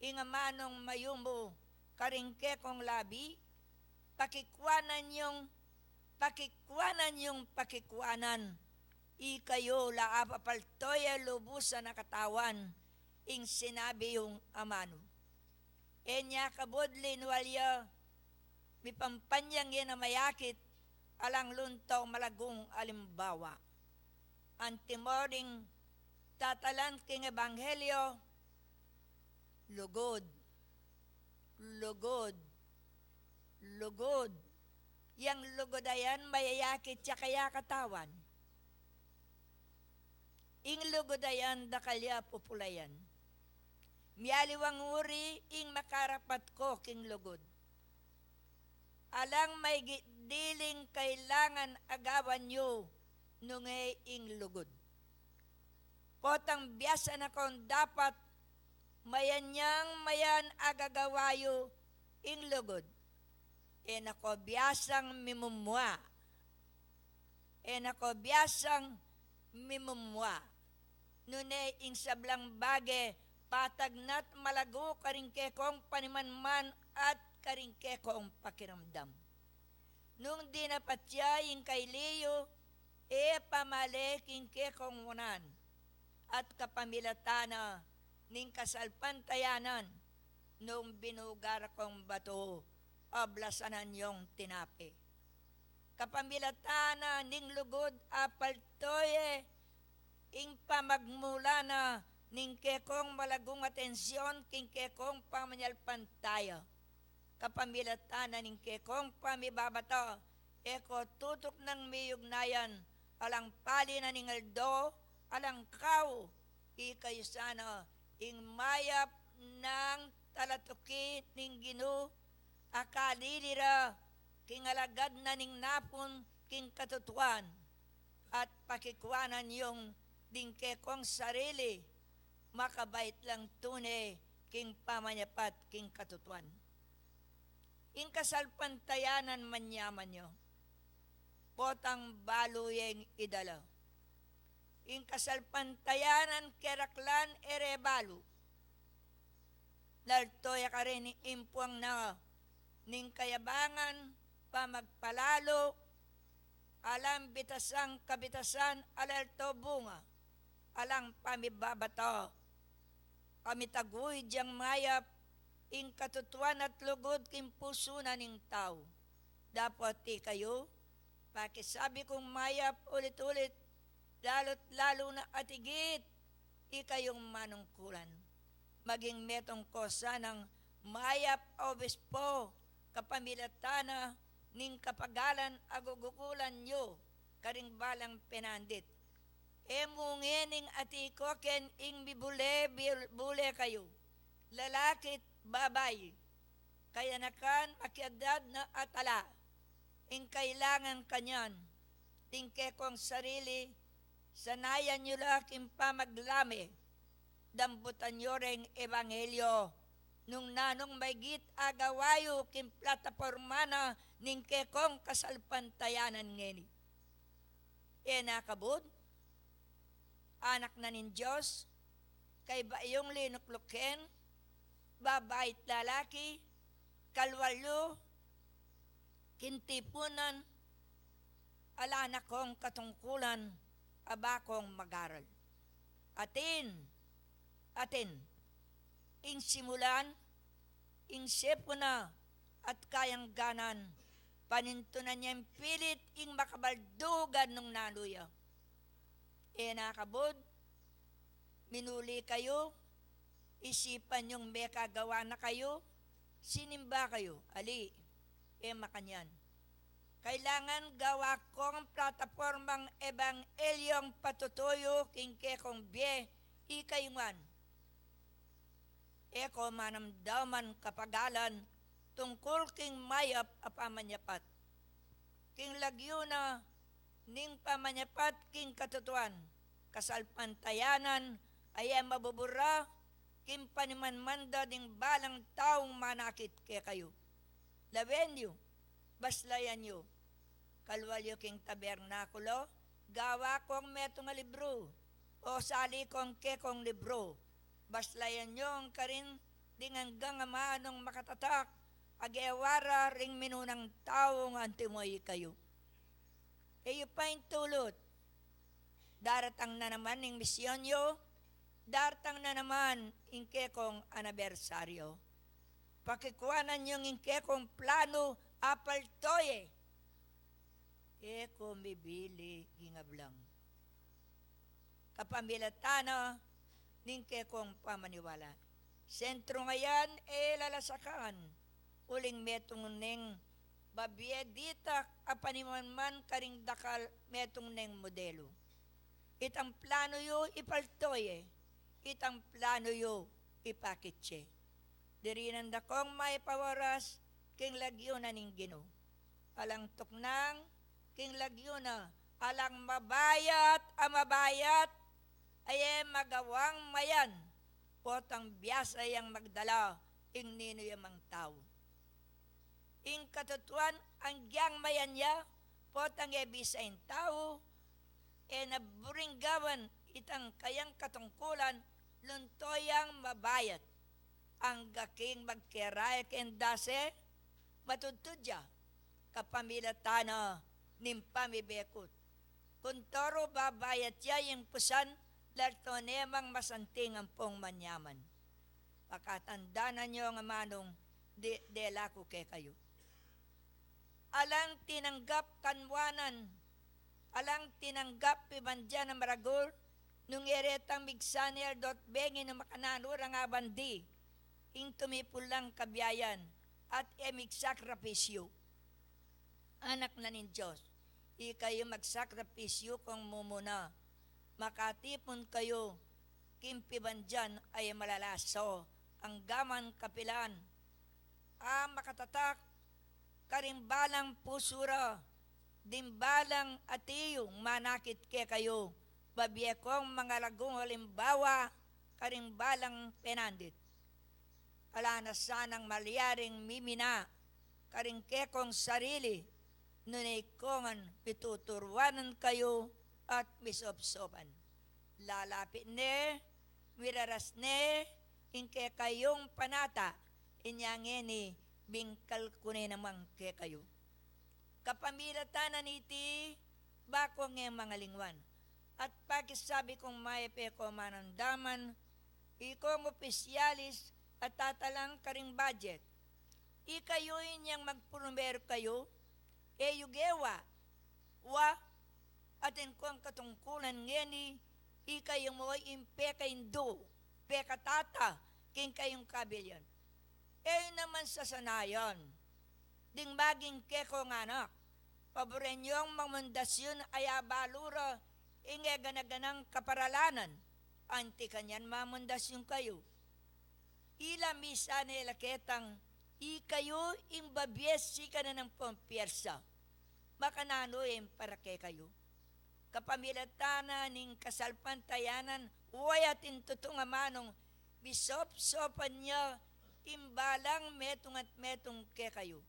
ing amanung mayumu karing kekong labi, pakikwanan yung pakikuanan yung pakikuanan, ikayu la apapaltoy a lubusan a katawan ing sinabi yung amanu. E nya kabud linual ya, mipampanyang ya na mayakit, alang lunto malagung alimbawa. Antimo ring tatalan king ebanghelyo, lugud, lugud, lugud. Yang lugud a yan, mayayakit ya kaya katawan. Ing lugud a yan, dakal ya pupulayan. Mialiwang uri ing makarapat ko king lugud. Alang maigit diling kailangan agawan yu nung e ing lugud. Potang biasa na kong dapat, mayan yang mayan agagawa yu ing lugud. E na ko biasang mimumua. E na ko biasang mimumua. Nune ing sablang bage, patag na't malagu karing kekong panimanman at karing kekong pakiramdam. Nung dinapat ya ing kailiyu, e pamale king kekong wanan at kapamilatan na ning kasalpantayanan, nung binugar kong batu, ablasanan yung tinape. Kapamilatan na ning lugud a paltoye, ing pamagmula na ning kekong malagung atensyon king kekong pamanyalpantaya. Kapamilatan na ning kekong pamibabata, e ko tutuknang miyugnayan, alang pali na ning aldo, alang kau, ikayu sana ing mayap nang talatuki ning Ginu, a kalili ra king alagad na ning napun king katutuan, at pakikuanan yung ding kekong sarili, makabait lang tune king pamanyapat king katutuan. Ing kasalpantayanan manyaman yu, potang balu yeng idala. Ing kasalpantayanan keraklan e re balu. Lalto ya karin ing impuang na ning kayabangan, pamagpalalu, alang bitasang kabitasan a lalto bunga, alang pamibabata. Amitaguy dyang mayap ing katutuan at lugud king pusu na ning tau. Dapot ikayu, pakisabi kung mayap ulit-ulit, lalu't lalu na at igit ikayung manungkulan. Maging metung ko sanang mayap a obispo, kapamilatan na ning kapagalan a gugukulan yu karing balang penandit. E mu ngening ati ko ken ing mibule, bil-, bule kayu, lalaki't babai, kayanakan, makiadad na at ala, ing kailangan kanyan, ding kekong sarili, sanayan yu la king pamaglame, dambutan yu reng ebanghelyo, nung nanung maigit agawa yu king plataporma na ning kekong kasalpantayanan ngeni. E na kabud, anak na ning Dios, kaybat yung linukluken, babai't lalaki, kalwal yu king tipunan, ala na kong katungkulan, aba kong mag-aral. Atin, atin, ing simulan, ing sepu na, at kayang ganan, panintunan yang pilit ing makabaldugan nung nanu ya. E na kabud, minuli kayu, isipan yung mekagawa na kayu, sinimba kayu, ali, e makanyan. Kailangan gawa kong platapormang ebanghelyo ing patutuyu king kekong bie, ikayu ngan. E ko manamdaman kapagalan tungkul king mayap a pamanyapat. King lagyu na ning pamanyapat king katutuan, kasalpantayanan, a e mabubura king panimanman da ding balang taung manakit kekayu. Lawen yu, baslayan yu. Kalwal yu king tabernakulo, gawa kong metung a libru, o sali kong kekong libru. Baslayan yu ing karin ding anggang amanung makatatak, a gewa ra ring minunang taung antimo ikayu. E yu pa ing tulut. Daratang na naman ing misyun yu, daratang na naman ing kekong anibersaryu. Pakikuanan yung ing kekong planu, apaltoye. E ku mibili ing ablang. Kapamilatan na ning kekong pamaniwala. Sentru ngayan e lalasakan, uling metung neng babie ditak a panimanman karing dakal, metung neng modelu. Itang planu yu ipaltoye, itang planu yu ipakitse. Dirinan da kong maipawaras king lagyu na ning Ginu. Alang tuknang king lagyu na, alang mabayat a mabayat, a e magawang mayan, potang biasa yang magdala ing ninu ya mang tau. Ing katutuan, agyang mayan ya, potang e bisa ing tau, e na buring gawan itang kayang katungkulan, lunto yang mabayat. Angga king magkeraya keng dase, matudtud ya, kapamilatan na ning pamibekut. Kuntoru babayat ya ing pusan, lalto ne mang masanting ampong manyaman. Pakatandanan yu ngan amanung de-, dela ku kekayu. Alang tinanggap kanwanan, alang tinanggap pibandian a maragul, nung e retang migsan e aldo at bengi nung makananu rang abandi, ing tumipul lang kabiayan, at e migsakripisyu. Anak na ning Dios, ikayu magsakripisyu kung mumuna. Makatipun kayu king pibandian a e malalaso, anggaman kapilan a makatatak karing balang pusu ra, ding balang ati yung manakit kekayu, babie kong mangaragul alimbawa karing balang penandit. Ala na sanang malyaring mimina karing kekong sarili, nune ikayu ngan pituturuanan kayu at misopsopan. Lalapit ne, miraras ne ing kekayung panata, inya ngeni bingkal ku ne naman kekayu. Kapamilatan na niti, ba ku nge mangalingwan at pakisabi kung mayap e ko manandaman, ikong opisyalis a tatalang karing budget. Ikayu inyang magprumeru kayu, e yu gewa, wa, atin kong katungkulan ngeni, ikayu mu ing pekaindu, pekatata king kayung kabilyan. E yu naman sasanayan ding maging kekong anak, paburen yung mamundasyun a abalu ra ing e gana-ganang kaparalanan, anti kanyan mamundasyun kayu. Ila misan e la ketang, ikayu ing babie sikanan ampong pyersa. Makananu ing para kekayu? Kapamilatan na ning kasalpantayanan, wa ya atin tutung amanung misopsopan ya ing balang metung at metung kekayu.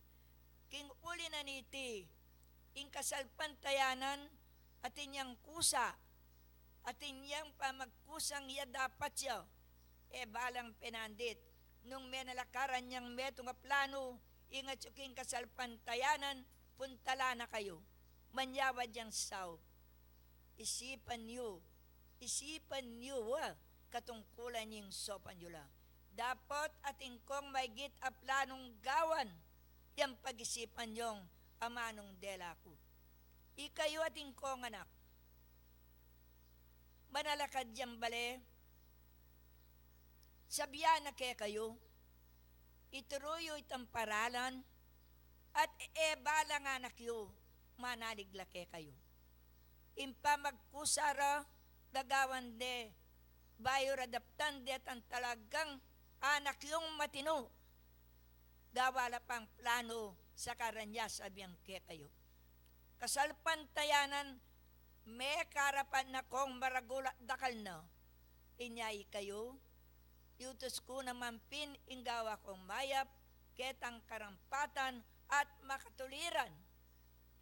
King uli na niti, ing kasalpantayanan atin yang kusa, atin yang pamagkusang ya dapat ya, e balang penandit, nung menalakaran yang metung a planu, ing atyu king kasalpantayanan, puntalan na kayu. Manyawad yang saup. Isipan yu, isipan yu, ah, katungkulan ing sopan yu la. Dapot atin kong maigit a planung gawan, yang pagisipan yung amanung dela ku. Ikayu atin kong anak, manalakad yang bale, sabian na kekayu, ituru yu itang paralan, at e balang anak yu, manalig la kekayu. Ing pamagkusa ra, gagawan de, bayu ra daptan detang talagang anak yung matinu. Gawa la pang planu, saka ra nya sabian kekayu. Kasalpantayanan, mekarapat na kong maragul at dakal na. Inya ikayu, yutus ku naman pin ing gawa kong mayap, ketang karampatan at makatuliran.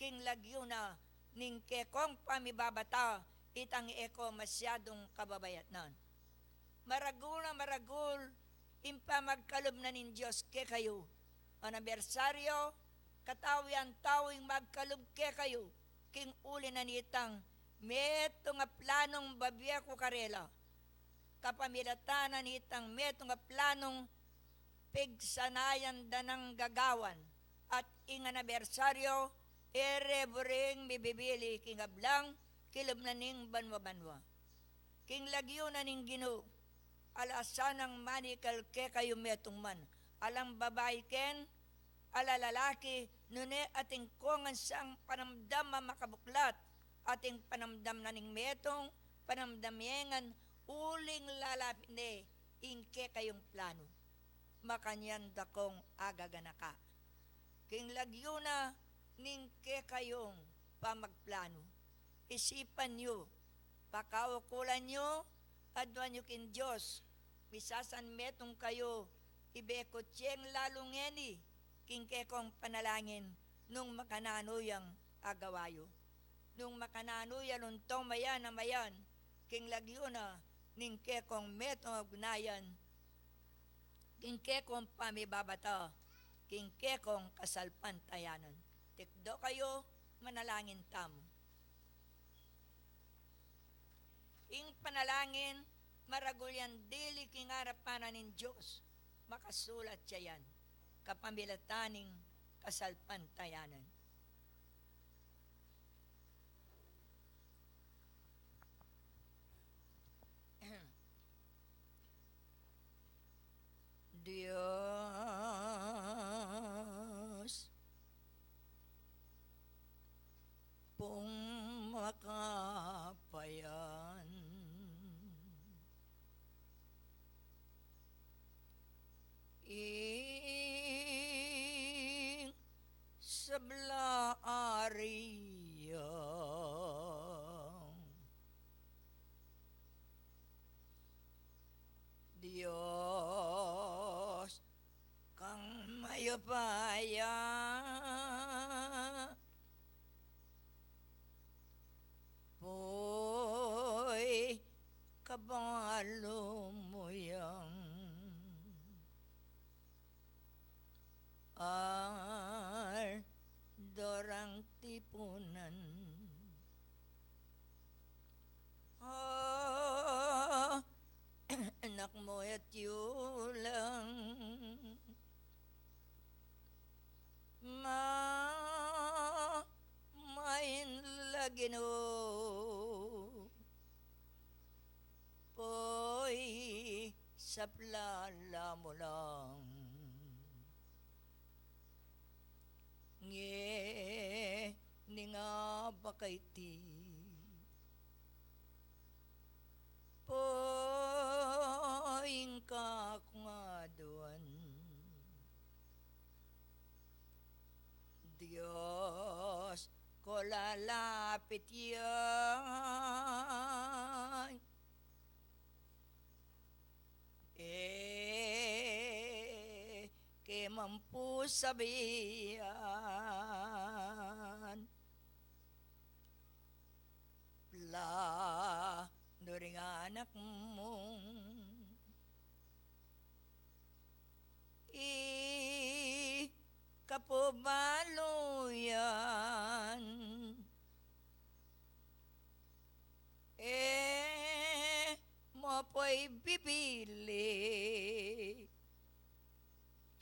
King lagyu na ning kekong pamibabata, itang e ko masyadung kababayatnan. Maragul a maragul ing pamagkalub na ning Dios kekayu. Anibersaryu, katau yang tau ing magkalub kekayu, king uli na nitang metung a planung babie ku karela. Kapamilatan na nitang metung a planung pegsanayan da nang gagawan, at ing anibersaryu, e re buring mibibili king ablang kilub na ning banua-banua. King lagyu na ning Ginu, ala sanang manikal kekayu metung man, alang babai ken ala lalaki, nune atin kong sang panamdam a makabuklat, atin panamdam na ning metung, panamdam ye ngan uling lalapit ne ing kekayung planu. Makanyan da kong agaganaka. King lagyu na ning kekayung pamagplanu, isipan yu, pakaukulan yu, aduan yu king Dios, misasanmetung kayu, ibekut yeng lalu ngeni king kekong panalangin nung makananu yang agawa yu. Nung makananu ya lunto mayan a mayan, king lagyu na ning kekong metung a ugnayan, king kekong pamibabata, king kekong kasalpantayanan. Tikdo kayu, manalangin tamu. Ing panalangin, maragul yang dili king arapan na ning Dios, makasulat ya yan, kapamilatan ning kasalpantayanan. Dios pung makapayan, ing sabla ari yang Dios kang mayupaya, puy kabalu mu yang aldorang tipunan. Ah, anak mu at yulang ma main lagi no. Puy saplala mu lang. Ngening abak a iti, puy ing kakung aduan. Dios, ko lalapit ya, e ke man pu sabian, planu ring anak mung ikapubalu yan. E mu pu ibibili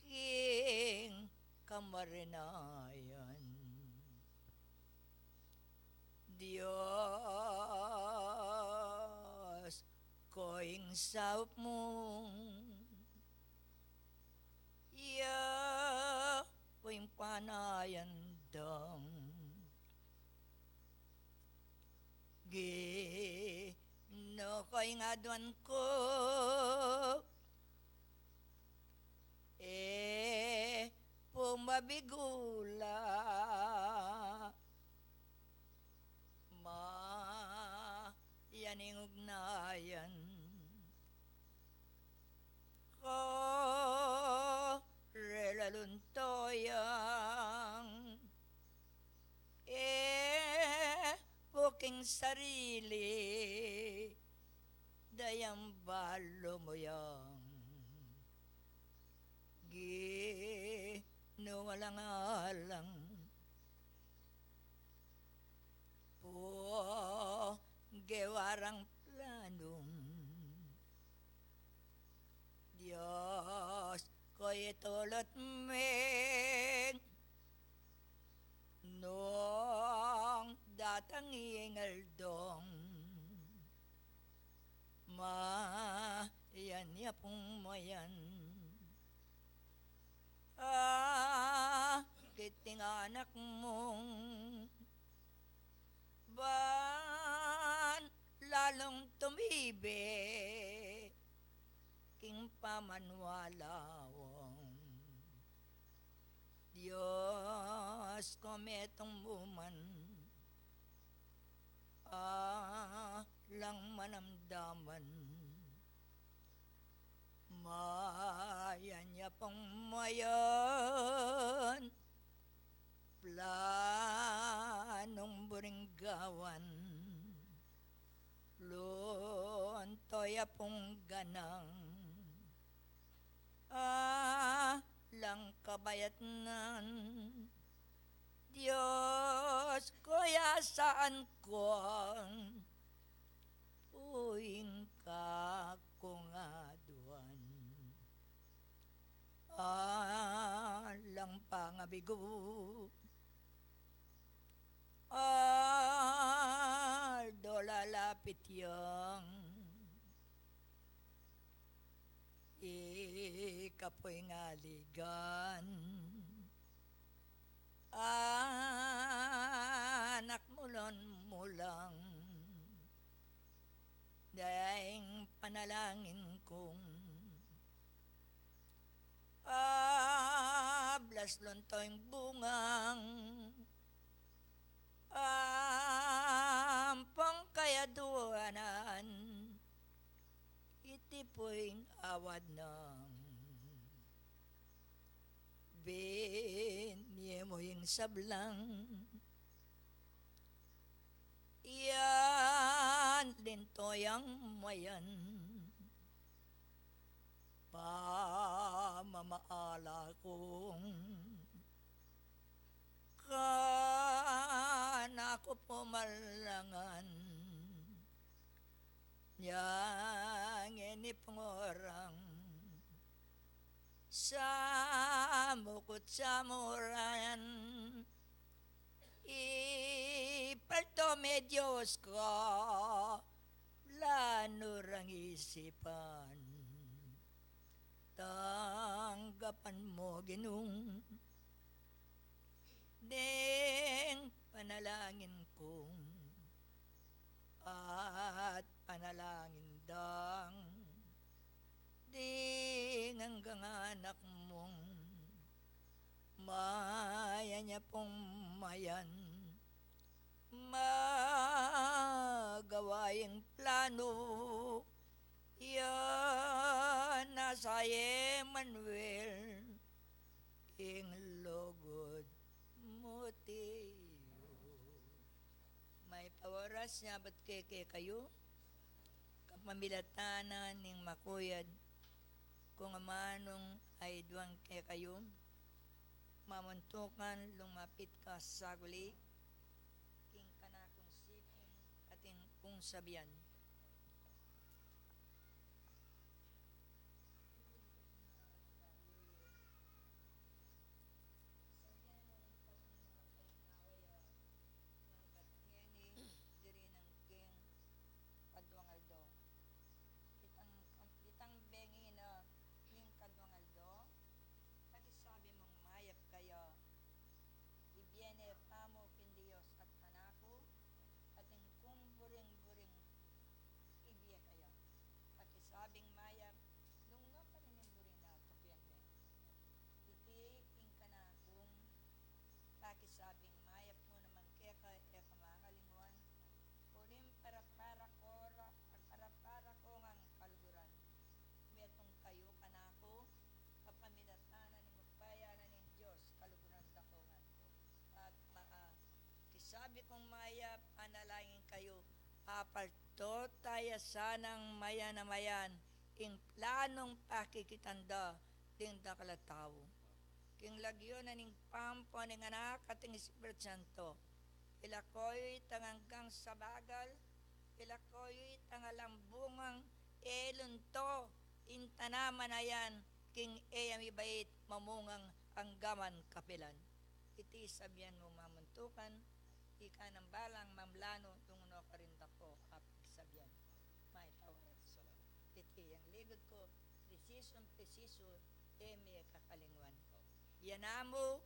king kamarinayan. Dios, ko ing saup mu ya pu ing panayan dang. Ginu ko ing aduan ku, e pu mabigula. Mayan ing ugnayan ko rela lunto yang, e pu king sarili, dayang balu mu yang Ginu alang-alang. O, gewa rang planung Dios ko, itulut ming nung datang ing aldong mayan ya pung mayan. Ah, kiting anak mung ban lalung tumibe king pamanwala ong Dios ko, metung mu man alang manamdaman. Mayan ya pung mayan, planung buring gawan, lunto ya pung ganang alang kabayatnan. Dios ko, ya saan kung puing kakung aduan alang pangabigu, aldo lalapit yang ika puing aligan anak mulon mulang. Dayang panalangin kung ablas lunto ing bungang ampong kayaduanan, iti puing awad nang binie mu ing sablang yan, linto yang mayan pamamaala kung kanaku pumalangan. Yang ini pung orang samukut samurayan, ipalto me Dios ko, lanu rang isipan. Tanggapan mo, Ginung, ding panalangin kung at panalangin dang ding anggang anak mung mayan ya pung mayan magawa ing planu ya nasa Emmanuel ing lugud mu. Tiyu may paoras ya bat keke kayu kapamilatan na ning makuyad kung amanung ay duang kekayu, mamuntukan lumapit ka saguli king kanakung siping atin kung sabian. Diri nang king kaduang aldo. Itang, itang bengi na ning kaduang aldo, pakisabi mung mayap kaya, ibie ne pa mu king Dios at kanaku, atin kung buring-buring ibie kaya. Pakisabing mayap, nung no pa rin ing buring na tupian me. Iti ing kanakung pakisabing mayap mu naman keka, e ka mangalinguan. Uling para-para ko ra, para-para ko ngang kaluguran, metung kayu kanaku, kapamilatan na ning upaya na ning Dios, kaluguran da ko ngan pu. At maka, kisabi kung mayap, panalangin kayu, apalto taya sanang mayan a mayan ing planung pakikitan da ding dakal a tau. King lagyu na ning Ibpa, ning Anak, at ning Espiritu Santo. Ila koyu itang anggang sabagal, ila koyu itang alang bungang e lunto, ing tanaman a yan, king e ya mibait mamungang anggaman kapilan. Iti sabyan mu mamuntukan, ika nang balang mamlanu nung nu karin dako apagsabian. Mayta waras. Iti yang ligud ku, presisun, presisu, e mi kakalingwan. Yan amu,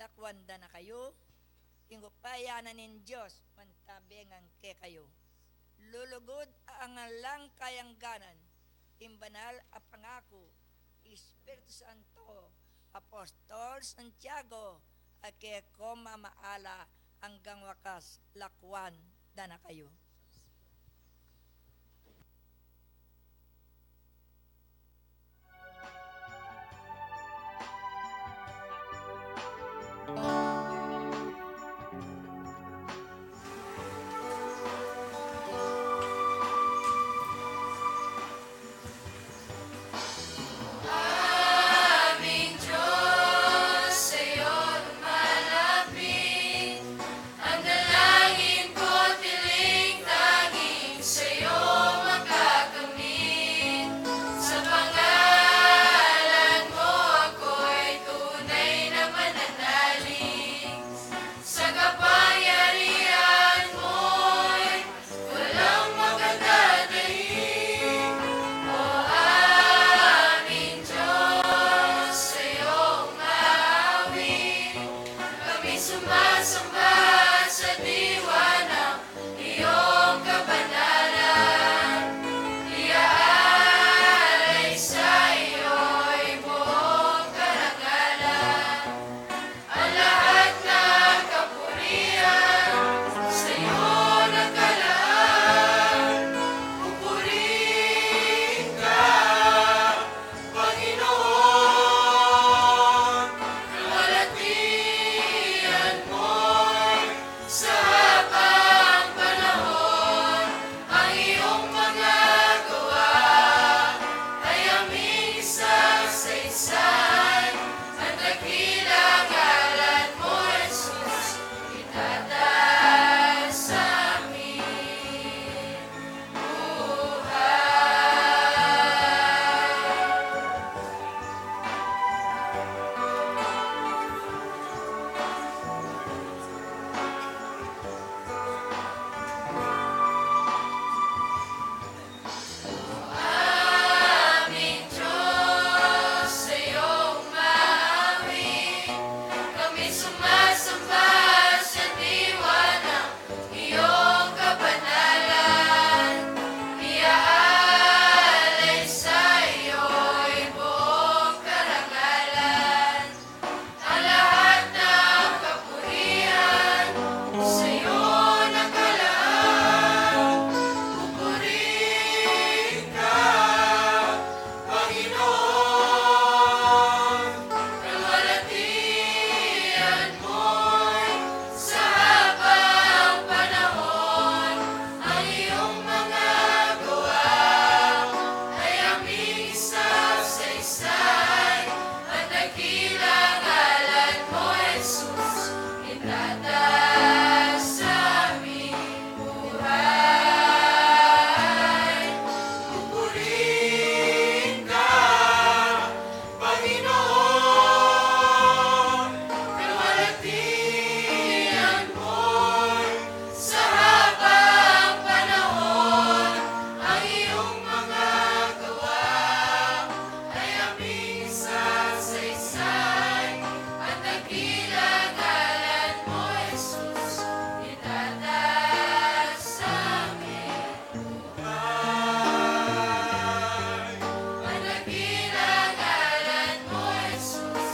lakwan da na kayu, ing upaya na ning Dios, mantabe ngan kekayu. Lulugud a angalang kayangganan, ing banal a pangaku, Espiritu Santo, Apostol Santiago, a keko mamaala anggang wakas, lakwan da na kayu. Aming Diyos, sa'yo lumalapit. Ang dalangin ko, tiling tanging sa'yo makakamit. Sa pangalan mo, ako'y tunay na mananalig. Sa kapangyarihan mo'y walang makadadaig. O aming Diyos, sa'yo umaawit. Kami sumasamba sa diwa ng iyong kabanalan. Iaalay sa iyo'y buong karangalan. Ang lahat ng kapurian sa'yo nakalaan. Pupurihin ka, Panginoon, kaluwalhatian mo'y sa habang panahon. Ang iyong mga gawa ay aming isasalaysay. Ang dakilang ngalan mo, Jesus, itataas sa aming buhay. Aming Diyos, sa'yo umaawit. Kami sumasamba sa diwa ng iyong kabanalan. Iaalay sa iyo'y buong karangalan. Ang lahat ng kapurian sa'yo nakalaan. Pupurihin ka, Panginoon, kaluwalhatian mo'y sa habang panahon. Ang iyong mga gawa ay aming isasalaysay. Ang dakilang ngalan mo, Jesus, itataas sa aming buhay. Pupurihin ka, Panginoon, kaluwalhatian mo'y sa habang panahon. Ang iyong mga gawa ay aming isasalaysay. Ang dakilang ngalan mo, Jesus, itataas sa aming buhay. Ang dakilang ngalan mo, Jesus,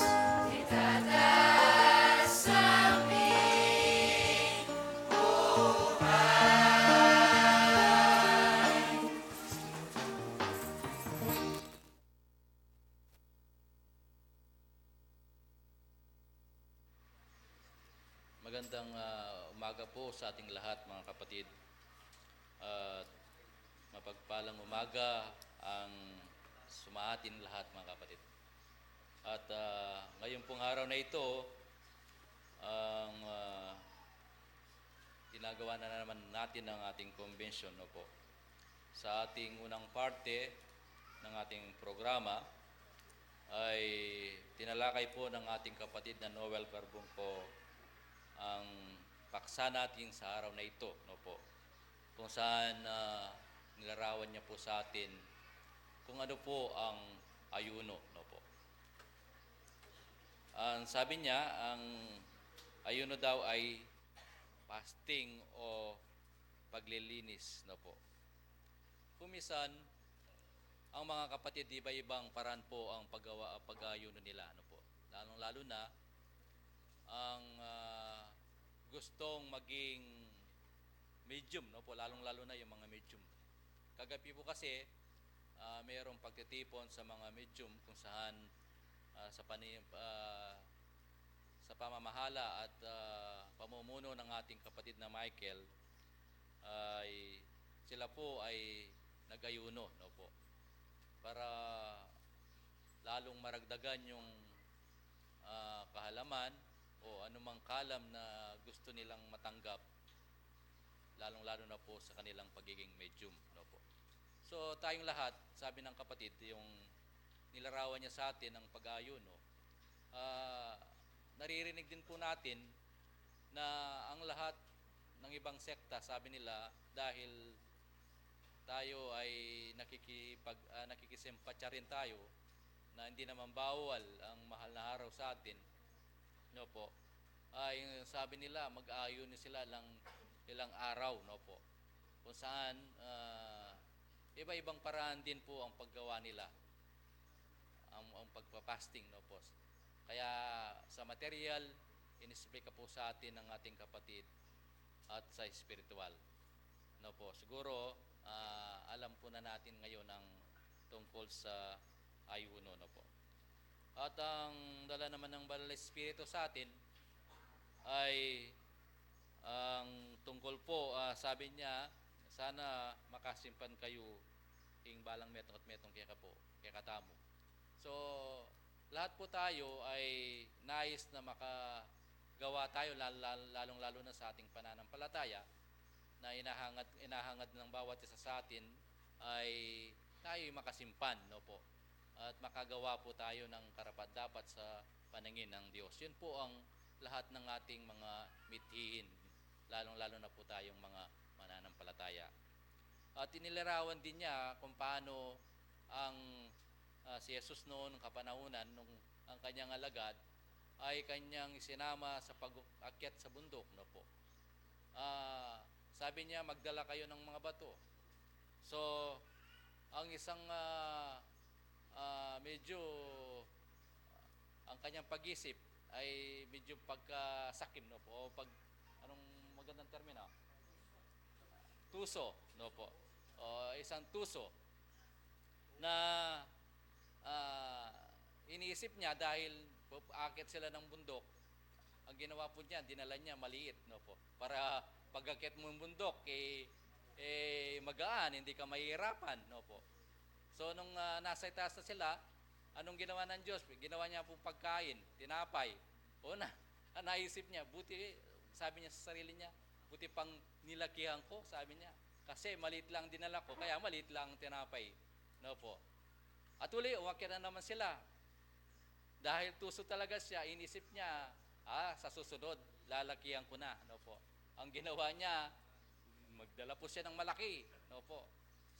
itataas sa aming buhay. Magandang, ah, umaga po sa ating lahat, mga kapatid. At mapagpalang umaga ang sumaatin lahat, mga kapatid. At, ah, ngayon pong araw na ito, ang, ah, Ginagawa na naman natin ang ating convention, no po. Sa ating unang parte ng ating programa ay tinalakay po ng ating kapatid na Noel Carbungco ang paksa natin sa araw na ito, no po. Kung saan, ah, nilarawan niya po sa atin kung ano po ang ayuno, no po. Ang sabi niya, ang ayuno daw ay fasting o paglilinis, no po. Kumisan, ang mga kapatid, iba-ibang paraan po ang paggawa, pag-ayuno nila, no po. Lalong-lalo na ang, ah, gustong maging medium, no po, lalong-lalo na yung mga medium. Kagabi po kasi, ah, mayroong pagtitipon sa mga medium kung saan, ah, sa pani-, ah, sa pamamahala at, ah, pamumuno ng ating kapatid na Michael, ay sila po ay nag-ayuno, no po, para lalong maragdagan yung, ah, kahalaman o anumang kalam na gusto nilang matanggap, lalong-lalo na po sa kanilang pagiging medium, no po. So, tayong lahat, sabi ng kapatid, yung nilarawan niya sa atin ang pag-ayuno, ah, naririnig din po natin na ang lahat ng ibang sekta, sabi nila, dahil tayo ay nakikipag-, ah, nakikisimpatya rin tayo na hindi naman bawal ang mahal na araw sa atin, no po. Ay, sabi nila, mag-aayuno sila lang ilang araw, no po. Kung saan, ah, iba-ibang paraan din po ang paggawa nila, ang, ang pagpa-fasting, no po. Kaya sa material, inisplika po sa atin ng ating kapatid at sa espiritual, no po. Siguro, ah, alam po na natin ngayon ang tungkol sa ayuno, no po. At ang dala naman ng Banal na Espiritu sa atin ay ang tungkol po, ah, sabi niya, sana makasimpan kayu ing balang metung at metung keka po, kekatamu. So, lahat po tayo ay nais na makagawa tayo, lal-, lal-, lalong-lalo na sa ating pananampalataya, na inahangad, inahangad ng bawat isa sa atin ay tayo'y makasimpan, no po? At makagawa po tayo ng karapat-dapat sa paningin ng Diyos. Yun po ang lahat ng ating mga mithiin, lalong-lalo na po tayong mga mananampalataya. At inilarawan din niya kung paano ang, ah, si Jesus noon, kapanahunan nung ang kanyang alagad ay kanyang isinama sa pag-akyat sa bundok, no po. Ah, sabi niya, "Magdala kayo ng mga bato." So, ang isang, ah, ah, medyo, ang kanyang pag-isip ay medyo pagkasakim, no po? O pag, anong magandang termino? Tuso, no po? O isang tuso na, ah, iniisip niya dahil aakyat sila ng bundok, ang ginawa po niya, dinala niya maliit, no po? Para pag-akyat mo ng bundok, eh, eh, magaan, hindi ka mahihirapan, no po? So, nung, ah, nasa itaas na sila, anong ginawa ng Diyos? Ginawa niya pong pagkain, tinapay. O na, ang naisip niya, buti, sabi niya sa sarili niya, "Buti pang nilakihan ko," sabi niya. "Kasi maliit lang dinala ko, kaya maliit lang ang tinapay." No po. At uli, umakyat na naman sila. Dahil tuso talaga siya, inisip niya, "Ah, sa susunod, lalakihan ko na." No po. Ang ginawa niya, magdala po siya ng malaki. No po.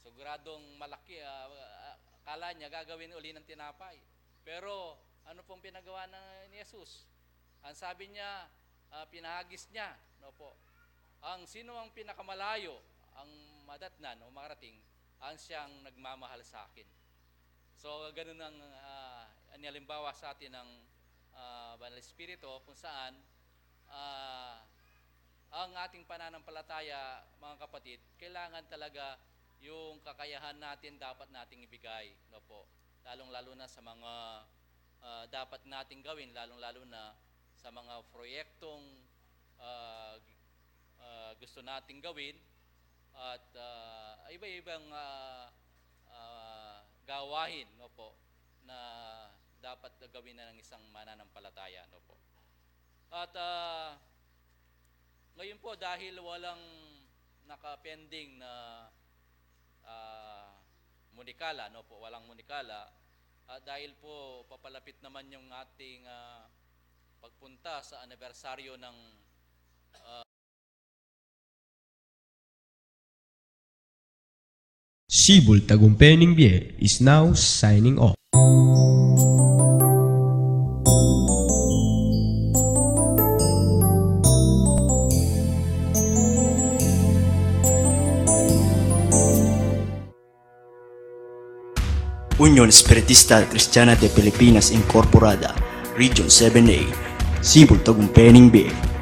Siguradong malaki, ah, ah, akala niya gagawin uli ng tinapay. Pero ano pong pinagawa na ni Jesus? Ang sabi niya, ah, pinahagis niya, no po. Ang sino ang pinakamalayo ang madatnan o makarating, ang siyang nagmamahal sa akin. So, ganun ang, ah, inihalimbawa sa atin ng, ah, Banal Espiritu, kung saan, ah, ang ating pananampalataya, mga kapatid, kailangan talaga yung kakayahan natin dapat nating ibigay, no po? Lalong-lalo na sa mga, ah, dapat nating gawin, lalong-lalo na sa mga proyektong, ah, ah, gusto nating gawin at, ah, iba-ibang, ah, ah, gawain, no po, na dapat gawin na ng isang mananampalataya, no po. At, ah, Ngayon po, dahil walang nakapending na, ah, munikala, no po, walang munikala, at dahil po papalapit naman yung ating, ah, pagpunta sa anibersaryo ng, ah, Sibul Tagumpay ning Bie is now signing off. Union Espiritista Cristiana de Pilipinas Incorporada, Region seven A, Sibul Tagumpay ning Bie.